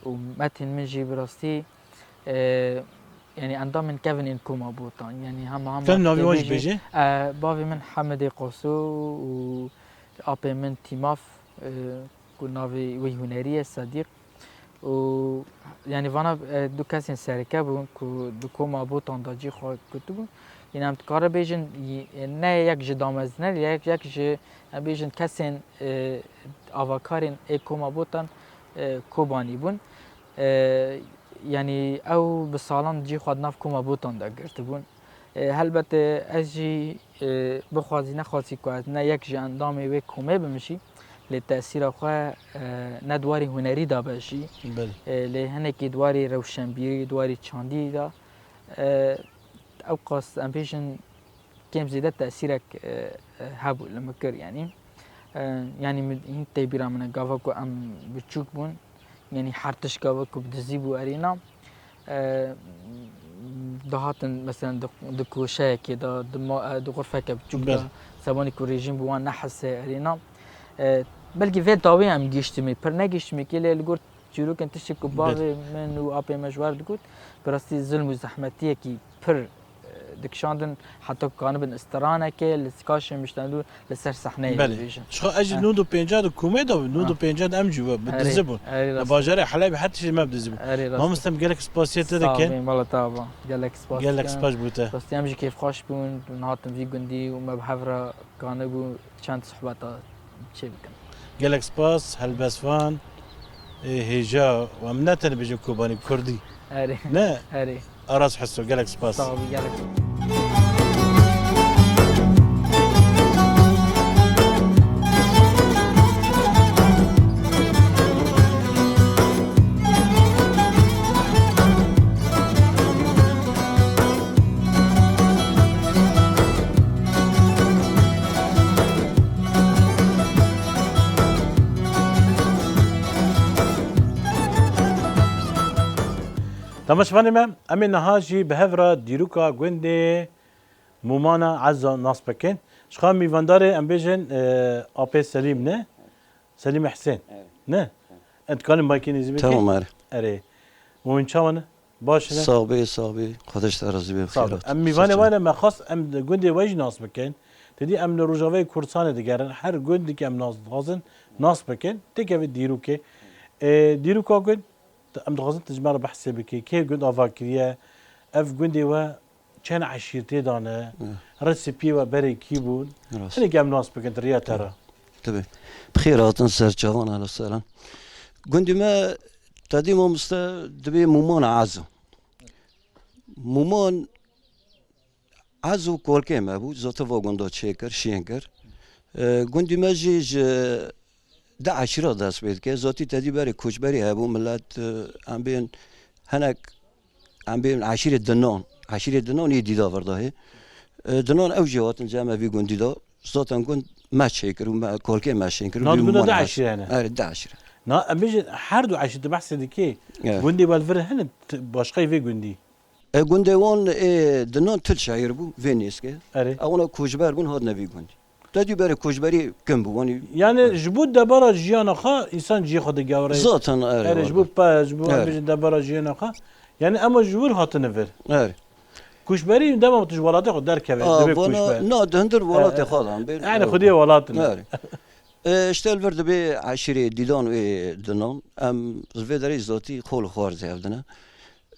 û metên min jî bi rastî, e, yani endamên kevin ên Koma Botan. Yani hema hema Kevin navê wan jî tê bêjî, bêje? e, bavê min Hemidê Qoso û apê min Tîmaf, e, ku navê wî hunerî ye Sedîq. Û, yani, vana, e, du kesên sereke bûn ku di Koma Botan de cî xwe kutibûn. Yine em dikare bêjin, y-, ne yek ji damezine, yek, yek ji, em bêjin, kesên, e, avakarên ê Koma Botan, e, Kobanî bûn. E, yani, ew bi salan cî xwe di nav Koma Botan de girtibûn. E, helbet, e, ez jî, e, bixwazî nexwazî ku ez ne yek ji endamê wê komê bim jî, lê tesîra xwe, e, ne di warê hunerî de be jî, Belê. e, lê hinekî di warê rewşenbîrî, di warê çandî de, e, ewqas em bêjin kêm zêde tesîrek, e, e, hebû li min kir, yanî. E, yanî min hîn tê bîra min e, gava ku em biçûk bûn, yanî her tişt gava ku bi dizî bû erêna, e, dihatin, meselen, di, di koşeyekê de, di ma-, e, di xurfeke biçûk de, Belê. sebanî ku rejîm bi wan nehese erêna. E, belkî vê dawê em gihiştimê, pir negihiştimê kê, lê li gor çîrokên tiştê ku Belê. bavê min û apê me ji wer digot, bi rastî zilm û zehmetiyekî pir, e, dikişandin, heta ku kanibin stranekê li kaşê miştendû li ser sehneyê Belê. bibêjin. Ji xwe ez jî Eh. nod û pênca di komê de bûm, nod û pênca de em jî we bi Erê, dizi bûn. erê Li rast. bajarê Helebê her tiştê me bi dizi bûn. Erê rast. Mamoste em gelek spasiya te Sağ dikin. bin, wala te ava. Gelek spas Gelek dikim. spas bo te. Rastî em jî kêfxweş bûn, hatin vî gundî û me bi hev re kanibû çend sohbeta çê bikin. Gelek spas, helbestvan, ê, hêja, û em ne tenê bêjin Kobanî, Kurdî. Erê. Ne? Erê. Aras Heso, gelek spas. Sağ ol, gelek. Temaşevanê me, em ê niha jî bi hev re dîroka gundê Mûmana Ezo nas bikin. Ji xwe mîvandarê em bêjin, e, Apê Selîm ne? Selîm Husên. Evet. Ne? Em dikanî maykê nêzî bikin? Tamam, erê. Erê. Mûmin çawa ne? Baş ne? Sax bê, sax bê. Xwedeş te razî bê, Sağ ol. xêrat. Em mîvanê Sax wan e, me xwest em di gundê we jî nas bikin. Te dî em li Rojavayê Kurdistanê digerin. Her gundikî em nas dixwazin, nas bikin. Têkevê dîrokê. Ê, dîroka gund, em dixwazin tu ji me re behsê bikî. Kê gund ava kiriye? Ev gundê we çend eşîrtê dane? Hı. Resîpiyê we berê kî bûn? Rast. Hinek em nas bikin, di riya te re. Tabii. Bi xêr hatin ser çavan, alo selam. Gundî me tedî mamoste dibê Mûmana Ezo. Mûman Ezo kolkê me bû, zate va gunda çêkir, şiyên kir. E, gundî me jî ji di eşîra dest pê dike. Zatî tedî berê koçberî hebû, milet, e, em bên hinek, em bên eşîrê Dinan. Eşîrê Dinan yê dîda virdahê. E, Dinan ew jî hatin cem me vî gundî da. Zaten gund me çêkir û me, kolkê me şên kir û Na vî di gunda Mûman di Ezo. eşîre ne? Erê, di eşîre. Na, em bêjin her du eşîr tu behsê dikê. Evet. Gundê we li vir hene, t-, başqayê vê gundî? E, gundê wan, ê, Dinan til şehîr bû, vê nêzkê. Erê. Ewna koçber bûn, hatine vî gundî. Te dî berê koçberî kim bû, wanî Yani ji bo debara jiyana xwe, însan cihê xwe digewre. Zaten, erê, Erê, ji bo wala. pe, ji bo, Erê. em bêjin debara jiyana xwe. Yani ema ji wir hatine vir. Erê. Koçberî dema tu ji welatê xwe derkeve, Aa, dibê vana, koçber. na, di hundir welatê Erê. xwe de, em bê, Yani erê. xwediyê welat in. Erê. E, işte li vir dibê eşîrê Dîdan û ê Dinan. Em ji vê derê zatî xwe li xwe zêv dine.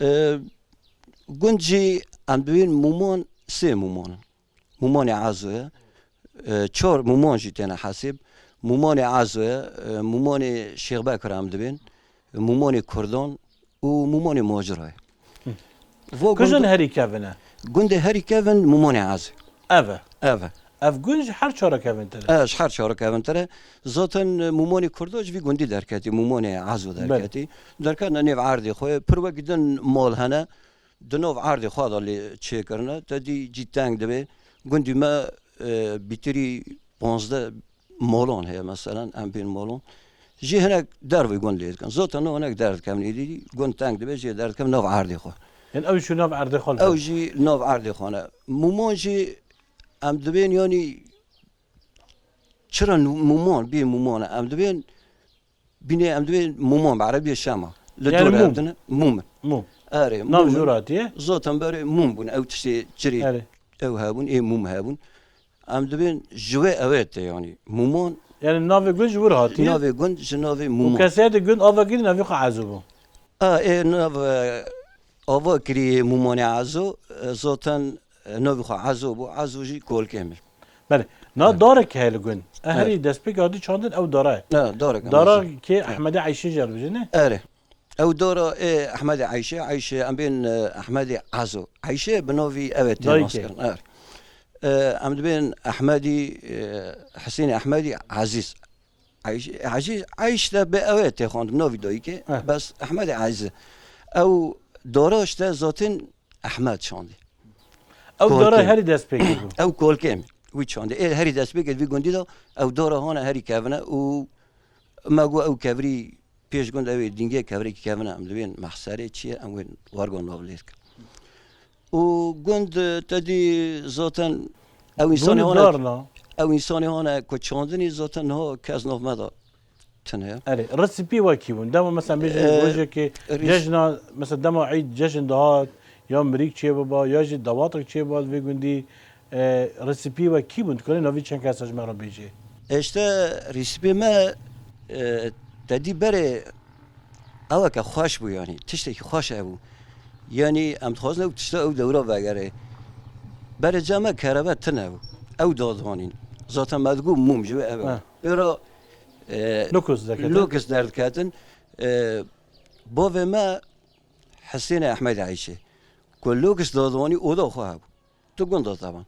E, Gund jî em dibên Mûman sê Mûman in. Mûmanê Ezo ye. E, çar Mûman jî têne hesêb. Mûmanê Ezo ye, e, Mûmanê Şêxbekir em dibên, Mûmanê Kurdan û Mûmanê Macira ye. Hı. Vo Kujin gund-, herî kevin e? Gundê herî kevin Mûmanê Ezo. Ev e? Ev e. Ev gund ji her çara kevintir e? E, ji her çara kevintir e. Zaten, e, Mûmanê Kurda ji vî gundî derketî, Mûmanê Ezo Belê. derketî. Derketine nêv erdê xwe, pir wek din mal hene. Di nav erdê xwe de lê çêkirine, te dî cî teng dibe. Gundî me, e, bîtirî panzdeh malon heye, meselen, em bên malon. Jî hinek dervê gund lê dikin. Zaten no hinek derdikevin êdî, gund teng dibe, jê derdikevin nav erdê xwe. Yanî ew jî nav erdê xwe Ew dibe. jî nav erdê xwe ne. Mûman jî em dibên, yanî çira nû-, mûman, bê mûman e. Em dibên Bînê em dibê mûman, bi erebiyê şema. Li Yani dor mûm. ev dine, mûm in. Mûm. Erê, Nav mûm ji in. wir hatiye? Zaten berê mûm bûn, ew tiştê çirê Erê. ew hebûn, ê mûm hebûn. Em dibên ji wê ew ê tê, yanî mûman. Yani navê gund ji wir hatiye? Navê gund ji navê Û mûman. keseyetê gund ava kirî navê xwe Ezo bû. A, ê nav, e, ava kirî mûmanê Ezo, e, zaten, e, navê xwe Ezo bû, Ezo jî kolkê min. Belê. Na Evet. darek heye li gund. E, Evet. herî destpêk hatî çandin ew dara ye. Evet, darek Dara Ezo. kê Evet. Ehmedê Eyşê jî dibêje ne? Erê. Ew dara ê Ehmedê Eyşê, Eyşê em bên, e, Ehmedê Ezo. Eyşê bi navî ev ê tê Dayikê. nas kirin. Erê. E, em dibên Ehmedî, e, Husênê Ehmedî Ezîz. Eyş-, Ezîz, Eyş de bi ew ê tê xwendin, navî dayikê, Heh. bes Ehmedê Ezîz. Ew dara işte zaten Ehmed çandî. Ew Kolkê. dara herî destpêkê bû. Ew kolkê min. Wî çandî. Ê herî destpêkê vî gundî de ew dara hane herî kevine û me got ew kevirî pêş gund ew ê dîngê kevirêkî kevine em dibên mehserê çi ye em wê warga nav lê dikin. Û gund, e, te dî zaten ew Gund însanê hane, dar na. ew însanê hane ku çandinî zaten niha kes nav me de tune ye. Erê, resîpî wekî bûn. Dema mesela bêjin E, rojekê res- cejna, mesela dema eyd cejn dihat, Ya mirîk çêbiba, ya jî dewatek çêbiba li vê gundî, e, resîpî we kî bûn? Dikarî navî çend kesa ji me re bêjî? Êşte resîpê me, e, te dî berê eweke xweş bû, yanî tiştekî xweş hebû. Yanî em dixwazin ew tişta ew dewra vegere. Berê ca me kerebe tune bû. Ew dadiwanîn. Zaten me digot mûm ji we ev e. Ha. Pêra, e, Lokis derketin. Lokis derdiketin. E, bavê me Hesênê Ehmed Eyşê. Ku Lokis dadiwanî oda xwe hebû. Tu gunda taban.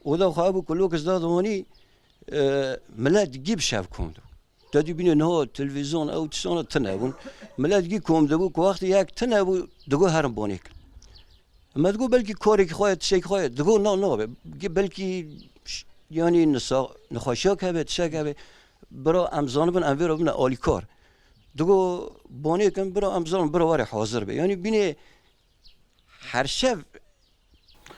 Oda xwe hebû ku Lokis dadiwanî, e, milet gî bi şev kom dibû. Te dî bîne niha televîzyon ew tiştana tune bûn. Milet gî kom dibû ku wextê yek tune bû digot herin bonê kin. Me digot belkî karekî xwe ye, tiştekî xwe ye. Digot na nabe. Gi-, belkî ş-, yanî nisa-, nexweşiyek hebe, tiştek hebe. Bira em zanibin em vê re bine alîkar. Digot bonê kin bira em zanin bira were hazir be. Yanî bîne her şev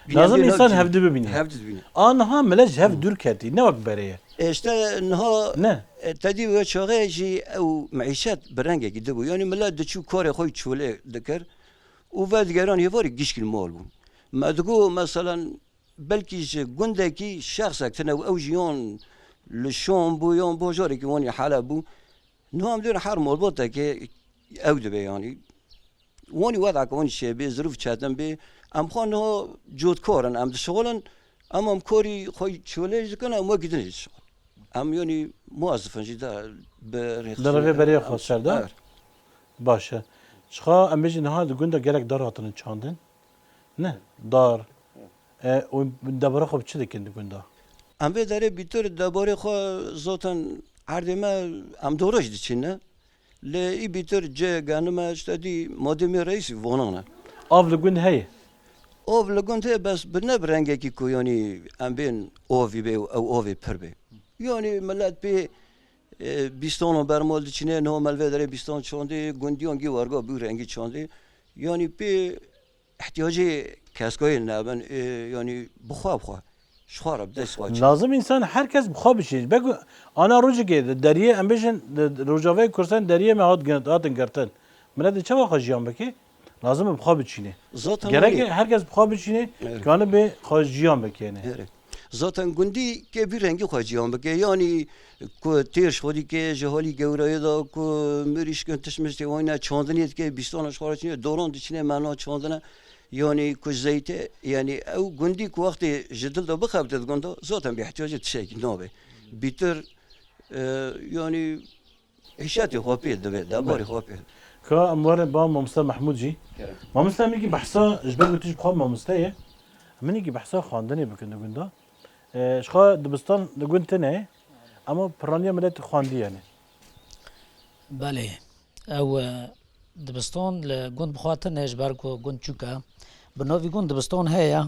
Lazim bîne însan hevdî bibîne. Hevdî dibîne. A niha millet ji hev dûr ketî, ne wek berê ye. E, işte niha Ne. e, te dî wê çaxê jî ew meîşet bi rengekî dibû. Yanî millet diçû karê xwe çolê dikir û vedigeran hêvarî gişkî li mal bûn. Me digot, meselen, belkî ji gundekî şexsek tune bû, ew jî yan li Şam bû, yan bajarekî wanî Heleb bû. Niha em dibêjin her malbatekê ew dibe, yanî wanî wedeke wanî çêbê, zirûf çetin bê. Em xwe niha cotkar in, em dişixulin, em, em karî xwe çolê jî dikin, em wekî din jî dişixulin. Em yanî muwazifin jî de bi Di rêxistinê revê berê xwe ser de? Evet. Baş e. Çiqa em bêjin niha di gunda gelek dar hatinin çandin? Ne, dar. E, û debara xwe bi çi dikin di gunda? Em vê derê bîtir debarê xwe zaten erdê me em dora jî diçîne. Lê î bîtir cê genime işte dî madê me reîsî vonan e. Av li gund heye? Av li gund heye bes bi ne bi rengekî ku yanî em bên avî bê û ew avê pir bê. Yanî millet pê, e, bîstanan bermal diçîne, niha me li vê derê bîstan çandê, gundiyan gî werga bû rengî çandê. Yanî pê ihtiyacê keskayê nebin, ê, yanî bixwe bixwe. Ji xwe re bi dest xwe çi. Lazim însan her kes bixwe biçîne. Belku ana rojekê di deriyê, em bêjin, di Rojavayê Kurdistan deriyê me hat gin-, hatin girtin. Millet dê çawa xwe jiyan bike? Lazim e bixwe biçîne. Zaten Gerek wanî her kes bixwe biçîne, Evet. kanibe xwe jiyan bike yani. Evet. Zaten gundî kê vî rengî xwe ciyan bike. Yanî ku têr ji xwe dike ji halî gewrayê de ku mirîşkin tişt miştê wayne çandinê dike, bîstana ji xwe re çinê, doran diçinê mena çandine. Yanî ku zeytê, yanî ew gundî ku wextê ji dil de bixebite di gunda, zaten bi ihtiyacê tiştekî nabe. Bîtir, e, yanî Hişetê xwe pê dibe, debarê xwe pê. Ka em werin ba Mamoste Mehmûd jî. Kerem. Mamoste, em yekî behsa, ji ber ku tu ji xwe mamoste ye, em yekî behsa xwendinê bikin di gunda. E, ji xwe dibistan di gund tune ye, ama piraniya milet xwendî yani. Belê. Ew, e, dibistan li gund bi xwe tune, ji ber ku gund çûk e. Bi navî gund dibistan heye,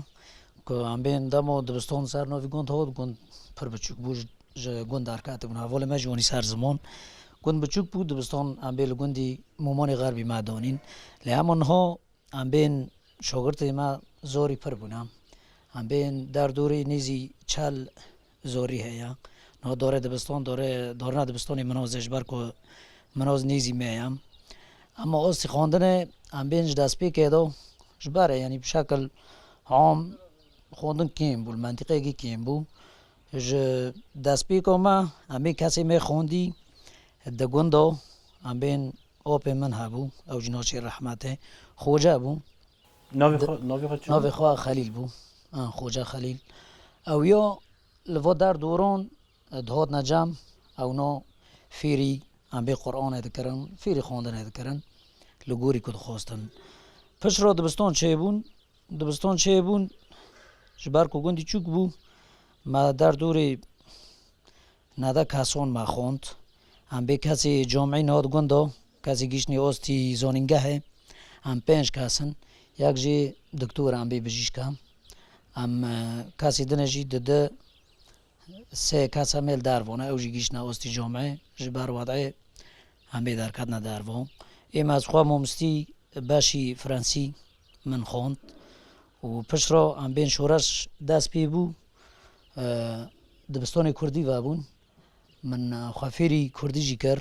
ku em bên dema dibistan ser navî gund hat, gund pir biçûk bû. Ji gund derketibûn. Hevalê me jî wanî ser ziman. Gund biçûk bû, dibistan em bê li gundî Mûmanê Xerbî me danîn. Lê hema niha em bên şagirtê me zorî pir bûne. Em bên derdorê nêzî çel zorî heye. Niha darê dibistan, darê, darina dibistanê minaz e, ji ber ku minaz nêzî me ye. Ema astî xwendinê em bên ji destpêkê de ji ber e, yanî bi şekil am xwendin kêm bû, li mentîqeyekî kêm bû. Ji destpêka me, em ê kesê me xwendî di gunda, em bên apê min hebû, ew jî naçê rehmetê, Xoce bû. Navê Di-, xwe, navê xwe çi navê bû? Xwe Xelîl bû. Ha, Xoce Xelîl. Ew ya li va derdoran dihatine cem, ewna fêrî em bê Quranê dikirin, fêrî xwendinê dikirin, li gorî ku dixwestin. Pişt re dibistan çêbûn, Dibistan çêbûn, ji ber ku gundî çûk bû, me derdorê nede kesan me xwend. Em bê kesê camî nehat gunda, kesê giştî astî zanîngehê, em pênc kes in. Yek jî doktor, em bê bijîşk e. Em, e, kesê din jî di di sê kes em ê li derve ne, ew jî giştine astî camî, ji ber wedê em ê derketine derve. Ê me ez xwe mamostî beşî fransî min xwend û pişt re em bên şoreş dest pê bû, e, dibistanê kurdî vebûn. Min, e, xwe fêrî kurdî jî kir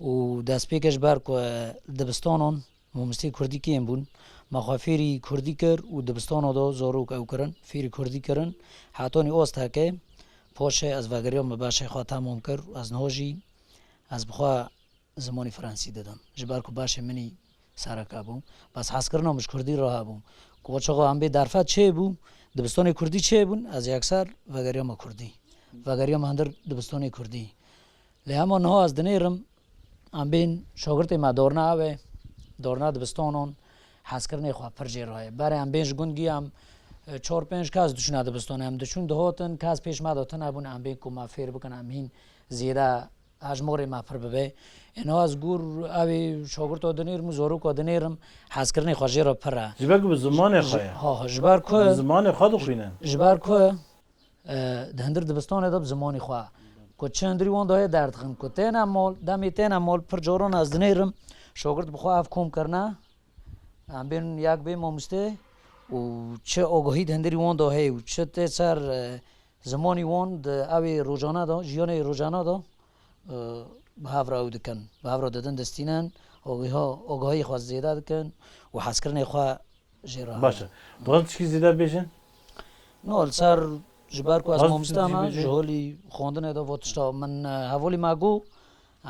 û destpêkê ji ber ku, e, dibistanan mamosteyê kurdî kêm bûn, Me xwe fêrî kurdî kir û dibistana de zarok ew kirin, fêrî kurdî kirin. Hetanî ost heke, paşê ez vegeriyam, me beşê xwe temam kir û ez niha jî ez bi xwe zimanê fransî didim. Ji ber ku beşê min î sereke bû. Bes hezkirina min ji kurdî re hebû. Ku çaxa em bê derfet çêbû, dibistanê kurdî çêbûn, ez yekser vegeriyama kurdî. Vegeriyama hundir dibistanê kurdî. Lê hema niha ez dinêrim, em bên şagirtê me dorna ew ê, dorna dibistanan, hezkirinê xwe pir jê re ye. Berê em bên ji gundgî em, e, çar pênc kes diçûne dibistanê, em diçûn dihatin, kes pêş me de tune bûn, em bên ku me fêr bikin, em hîn zêde hejmorê me pir bibe. Ê niha ez gûr ew ê şagirta dinêrim û zaroka dinêrim, hezkirinê xwe jê re pir e. Ji ber ku bi zimanê xwe ye. Ha, ha, ji ber ku Bi zimanê xwe dixwînin. Ji ber ku e, di hundir dibistanê de bi zimanê xwe. Ku çi hundirî wan dayê derdixin. Ku têne mal, demê têne mal pir caran ez dinêrim, şagirt bi xwe ev kom kirine. Em bên yek bê mamostê û çi agahî di hundirî wan de heye û çi tê ser, e, zimanî wan di ew ê rojane de, jiyanê rojane de, e, bi hev re ew dikin. Bi hev re didin distînin, agahiya, agahiyê xwe zêde dikin û hezkirinê xwe jê re Baş e. Dixwazin tişkî zêde bêjin? No, li ser ji ber ku ez Dixwazin mamoste tişkî me, zêde bêjin? Ji holî xwendinê de vo tişta min, e, hevalî me got,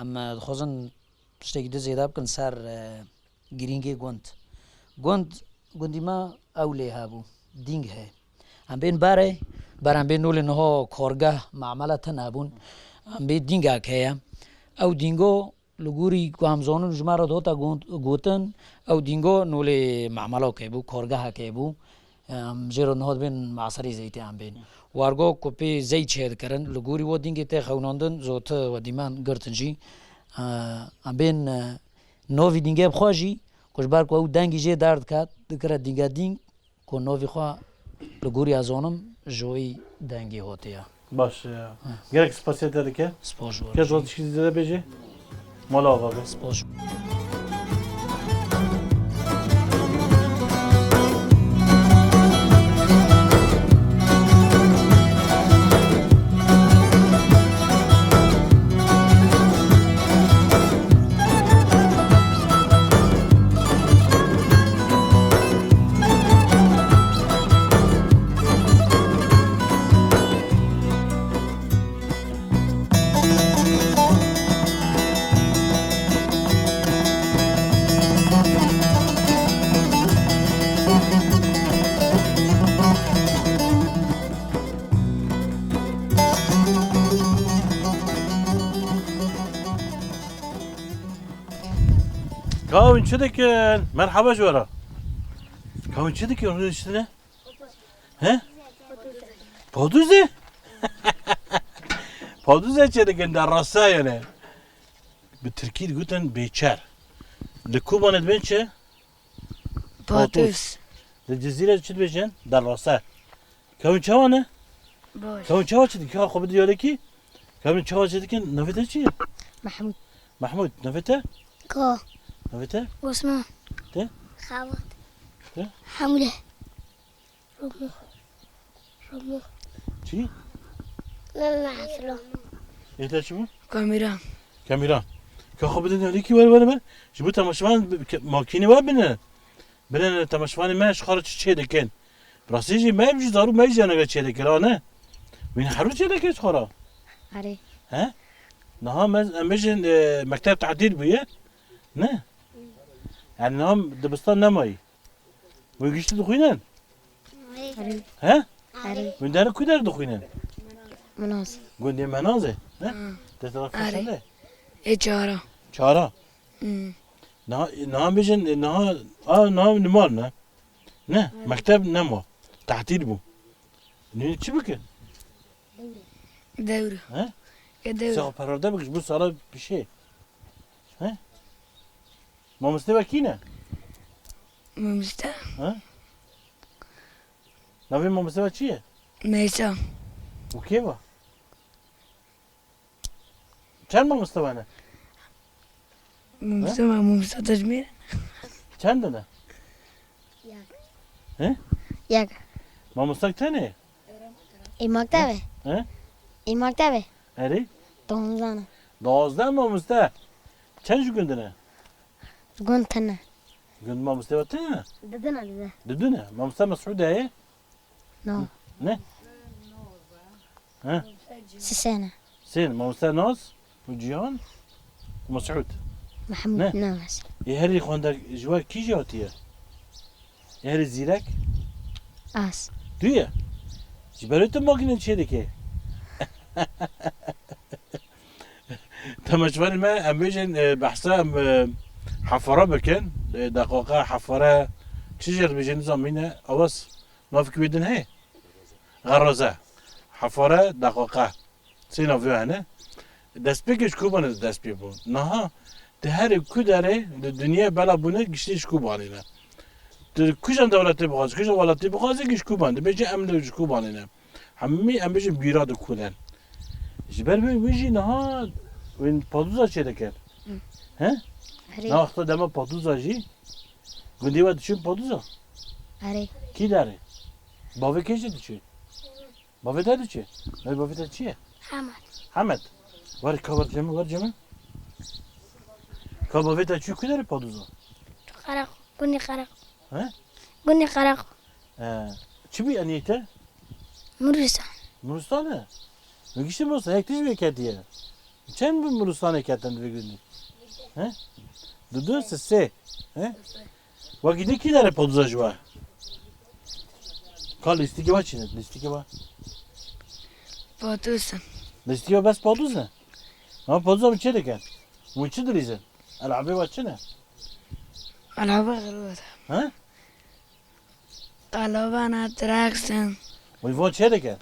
em, e, dixwazin tiştekî din zêde bikin ser, e, girîngê gund. Gund, gundî me ew lê hebû, dîng heye. Em bên berê, ber em bên nolê niha kargeh, memele tune bûn. Em bê dîngek heye. Ew dîngo Li gorî ku em zanin ji me re dihate got-, gotin, ew dîngo nolê memelokê bû, kargehekê bû. Em jê re niha dibên Meserî Zeytê em bên. Wargo ku pê zeyt çêdikirin, li gorî we dîngê tê xewnandin, zotî we dîmen girtin jî. Em bên, e, novî dîngê bi xwe jî, ku ji ber ku ew dengî jê derdiket, dikire dînge dîng. Ku novî xwe li gorî ez zanim, ji wî dengî hatiye. Baş e. Heh. Gelek spasiya te dike. Spas ji we Kes re jî. Tişkî zêde bêje? Mala ava be. Spas. Ka hûn çi dikin? Merhaba ji we re. Ka hûn çi dikin? Hûn tiştine? He? Padûze? Padûze çi dikin? Derasa yani. Bi tirkî digotin bêçer. Li Kobanê dibên çi? Padûz. Padûz. Li Cizîrê çi dibêjin? Derasa. Kevin çawa ne? Baş. Kevin çawa çi dikin? Ka xwe bi diyalekî. Kevin çawa çi dikin? Navê te çi ye? Mahmud. Mahmud. Navê te? Ka. Navê te? Osman. Te? Xewat. Te? Hemle. Romo. Romo. Çi? Mehmet Aslan. Ê te çi bû? Kamîran. Kamîran. Ka xwe bidin alîkî wer wer wer. Ji bo temaşevan ke-, makînê wer bine. Bine temaşevanê me ji xwe re çi çê dikin. Rastî jî me jî zarû me jî yanege çê dikir, ha ne? Wî ne her roj çê dikir ji xwe re? Erê. He? Niha me, em bêjin, e, mekteb tatîl bûye. Ne? Yani niha dibistan nemayî. Wê giştî dixwînin? Erê. He? Erê. Wê derê ku der dixwînin? Menaz. Gundê Menazê, he? Ha. Te taraf Erê. Xweşende? Ê çara. Çara. Hmm. Niha, niha bêjin, niha, a, niha nimal ne? Ne? Erê. Mekteb nema. Tatil bû. Nû çi bikin? Dewr. He? Ya dewr. Sax perwerde bikin, ji bo sala pişê. He? Mamoste we kî ne? Mamoste. Ha? Navê mamoste we çi ye? Meysa. Û kê we? Çend mamoste we ne? Mamoste we, mamoste Tecmîr. Çend ne? Yek. He? Yek. Mamostek tenê? Ê mektebê. He? Ê mektebê. Erê? Donzane. Dozdeh mamoste. Çend ji gund ne? Ji gund tine. Gund mamoste we tune ne? Didine dide. Didine. Mamoste Mesûd e? No. Ne? He? Sisene. Sên, mamoste Naz û Cihan û Mesûd. Mehmûd Ne? Naz. Ê herî xwendek ji we kî jî hatiye? Ê herî zîrek? Az. Tu ye? Ji ber wê tu makîne çê dike. Temaşevanê me, em bêjin, e, behsa em, e, hefara bikin. E, deqaqa hefara çi jê dibêjin nizam mîne? Awas, navkî wê din heye? Xeroze. Hefara deqaqa. Sê navê hene. Destpêkê ji Kobanê dest pê bû. Niha di herê ku derê di dinyayê bela bûne giştî ji Kobanê ne. Tu kujan dewletê bixwazî, kujan welatê bixwazî ki ji Koban. Dibêje em li ji Kobanê ne. Hemî em bêjin bîra dikûnin. Ji ber wê wî jî niha wên paduza çê dikin. Hı. He? Herê. Na wexta dema paduza jî gundê we diçin paduza? Herê. Kî derê? Bavê kê jî diçin? Bavê te diçin? Navê bavê te çi ye? Hemed. Hemed. Were ka wer cemî, wer cemî. Ka bavê te çi ku derê paduza? Qereq. Gundê Qereq. He? Gundê Qereq. He. Çi bî eniyê te? Mirûsa. Mirûstan e? Min giştî mirûstan, yek tij vê ketiye. Çend bi mirûstanê ketin di vê gundî? He? Du du, sê sê. He? Wekî din kî derê paduza ji we? Ka lîstikê we çi ne? Lîstikê we? Paduza. Lîstikê we bes paduza? Ama paduza min çê dikin? Wî çi dilîzin? Elabê we çi ne? Elabê xirbat. He? Qalabana, traksin. Wî van çê dikin?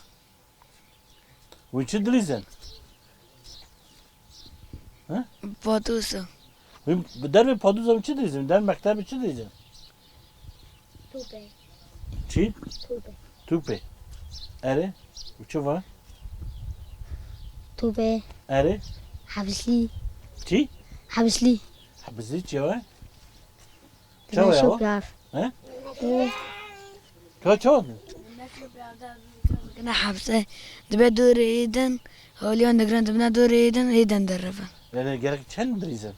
Wî çi dilîzin? He? Paduza. Wî bi dervê paduza wî çi dilîzin? Der mektebê çi dilîzin? Tûpê. Çi? Tûpê. Tûpê. Erê. Û çi va? Tûpê. Erê. Hebislî. Çi? Hebislî. Hebislî çi ye? Çawa ya? Şopyar. He? Ee. Ka çawa? Gina hepse. Dibe dûrê îdin. Holiyan digrin dibine dûrê îdin, îdin derrevin. Yani gerek çend dilîzin?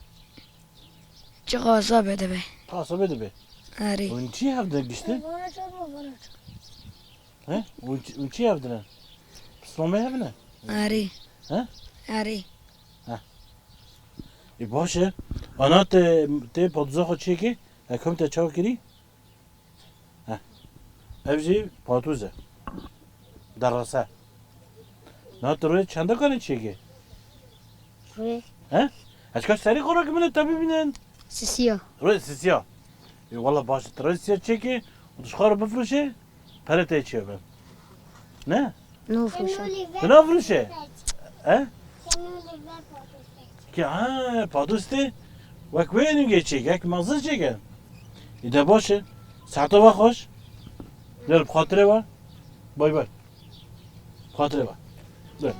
Çi qasa be dibe. Qasa be dibe. Arî. Hûn çi hevdin giştin? He? Hûn çi, hûn çi hevdine? Pismamê hevine? Arî. He? Arî. He. E, baş e. Ana te, te paduza xwe çêkê? Hekum te çawa kirî? Heh. Ev jî patûz e. Derese. Na tu rê çende kanê çêkê? Rê. He? Ez ka serî xwe rakibine te bibînin. Sisiya. Rê sisiya. E, wala baş e. Tu rê sisiya çêkê û tu ji xwe re bifroşê, perê te çê bin. Ne? Nû fişe. Tu nafroşe? He? Ki ha, padustê. Wek wê nû geçê, wek mazin çêke. Îde baş e. Saeta we xweş. Gel bi xatirê we. Bay bay. Xatirê we. Gel.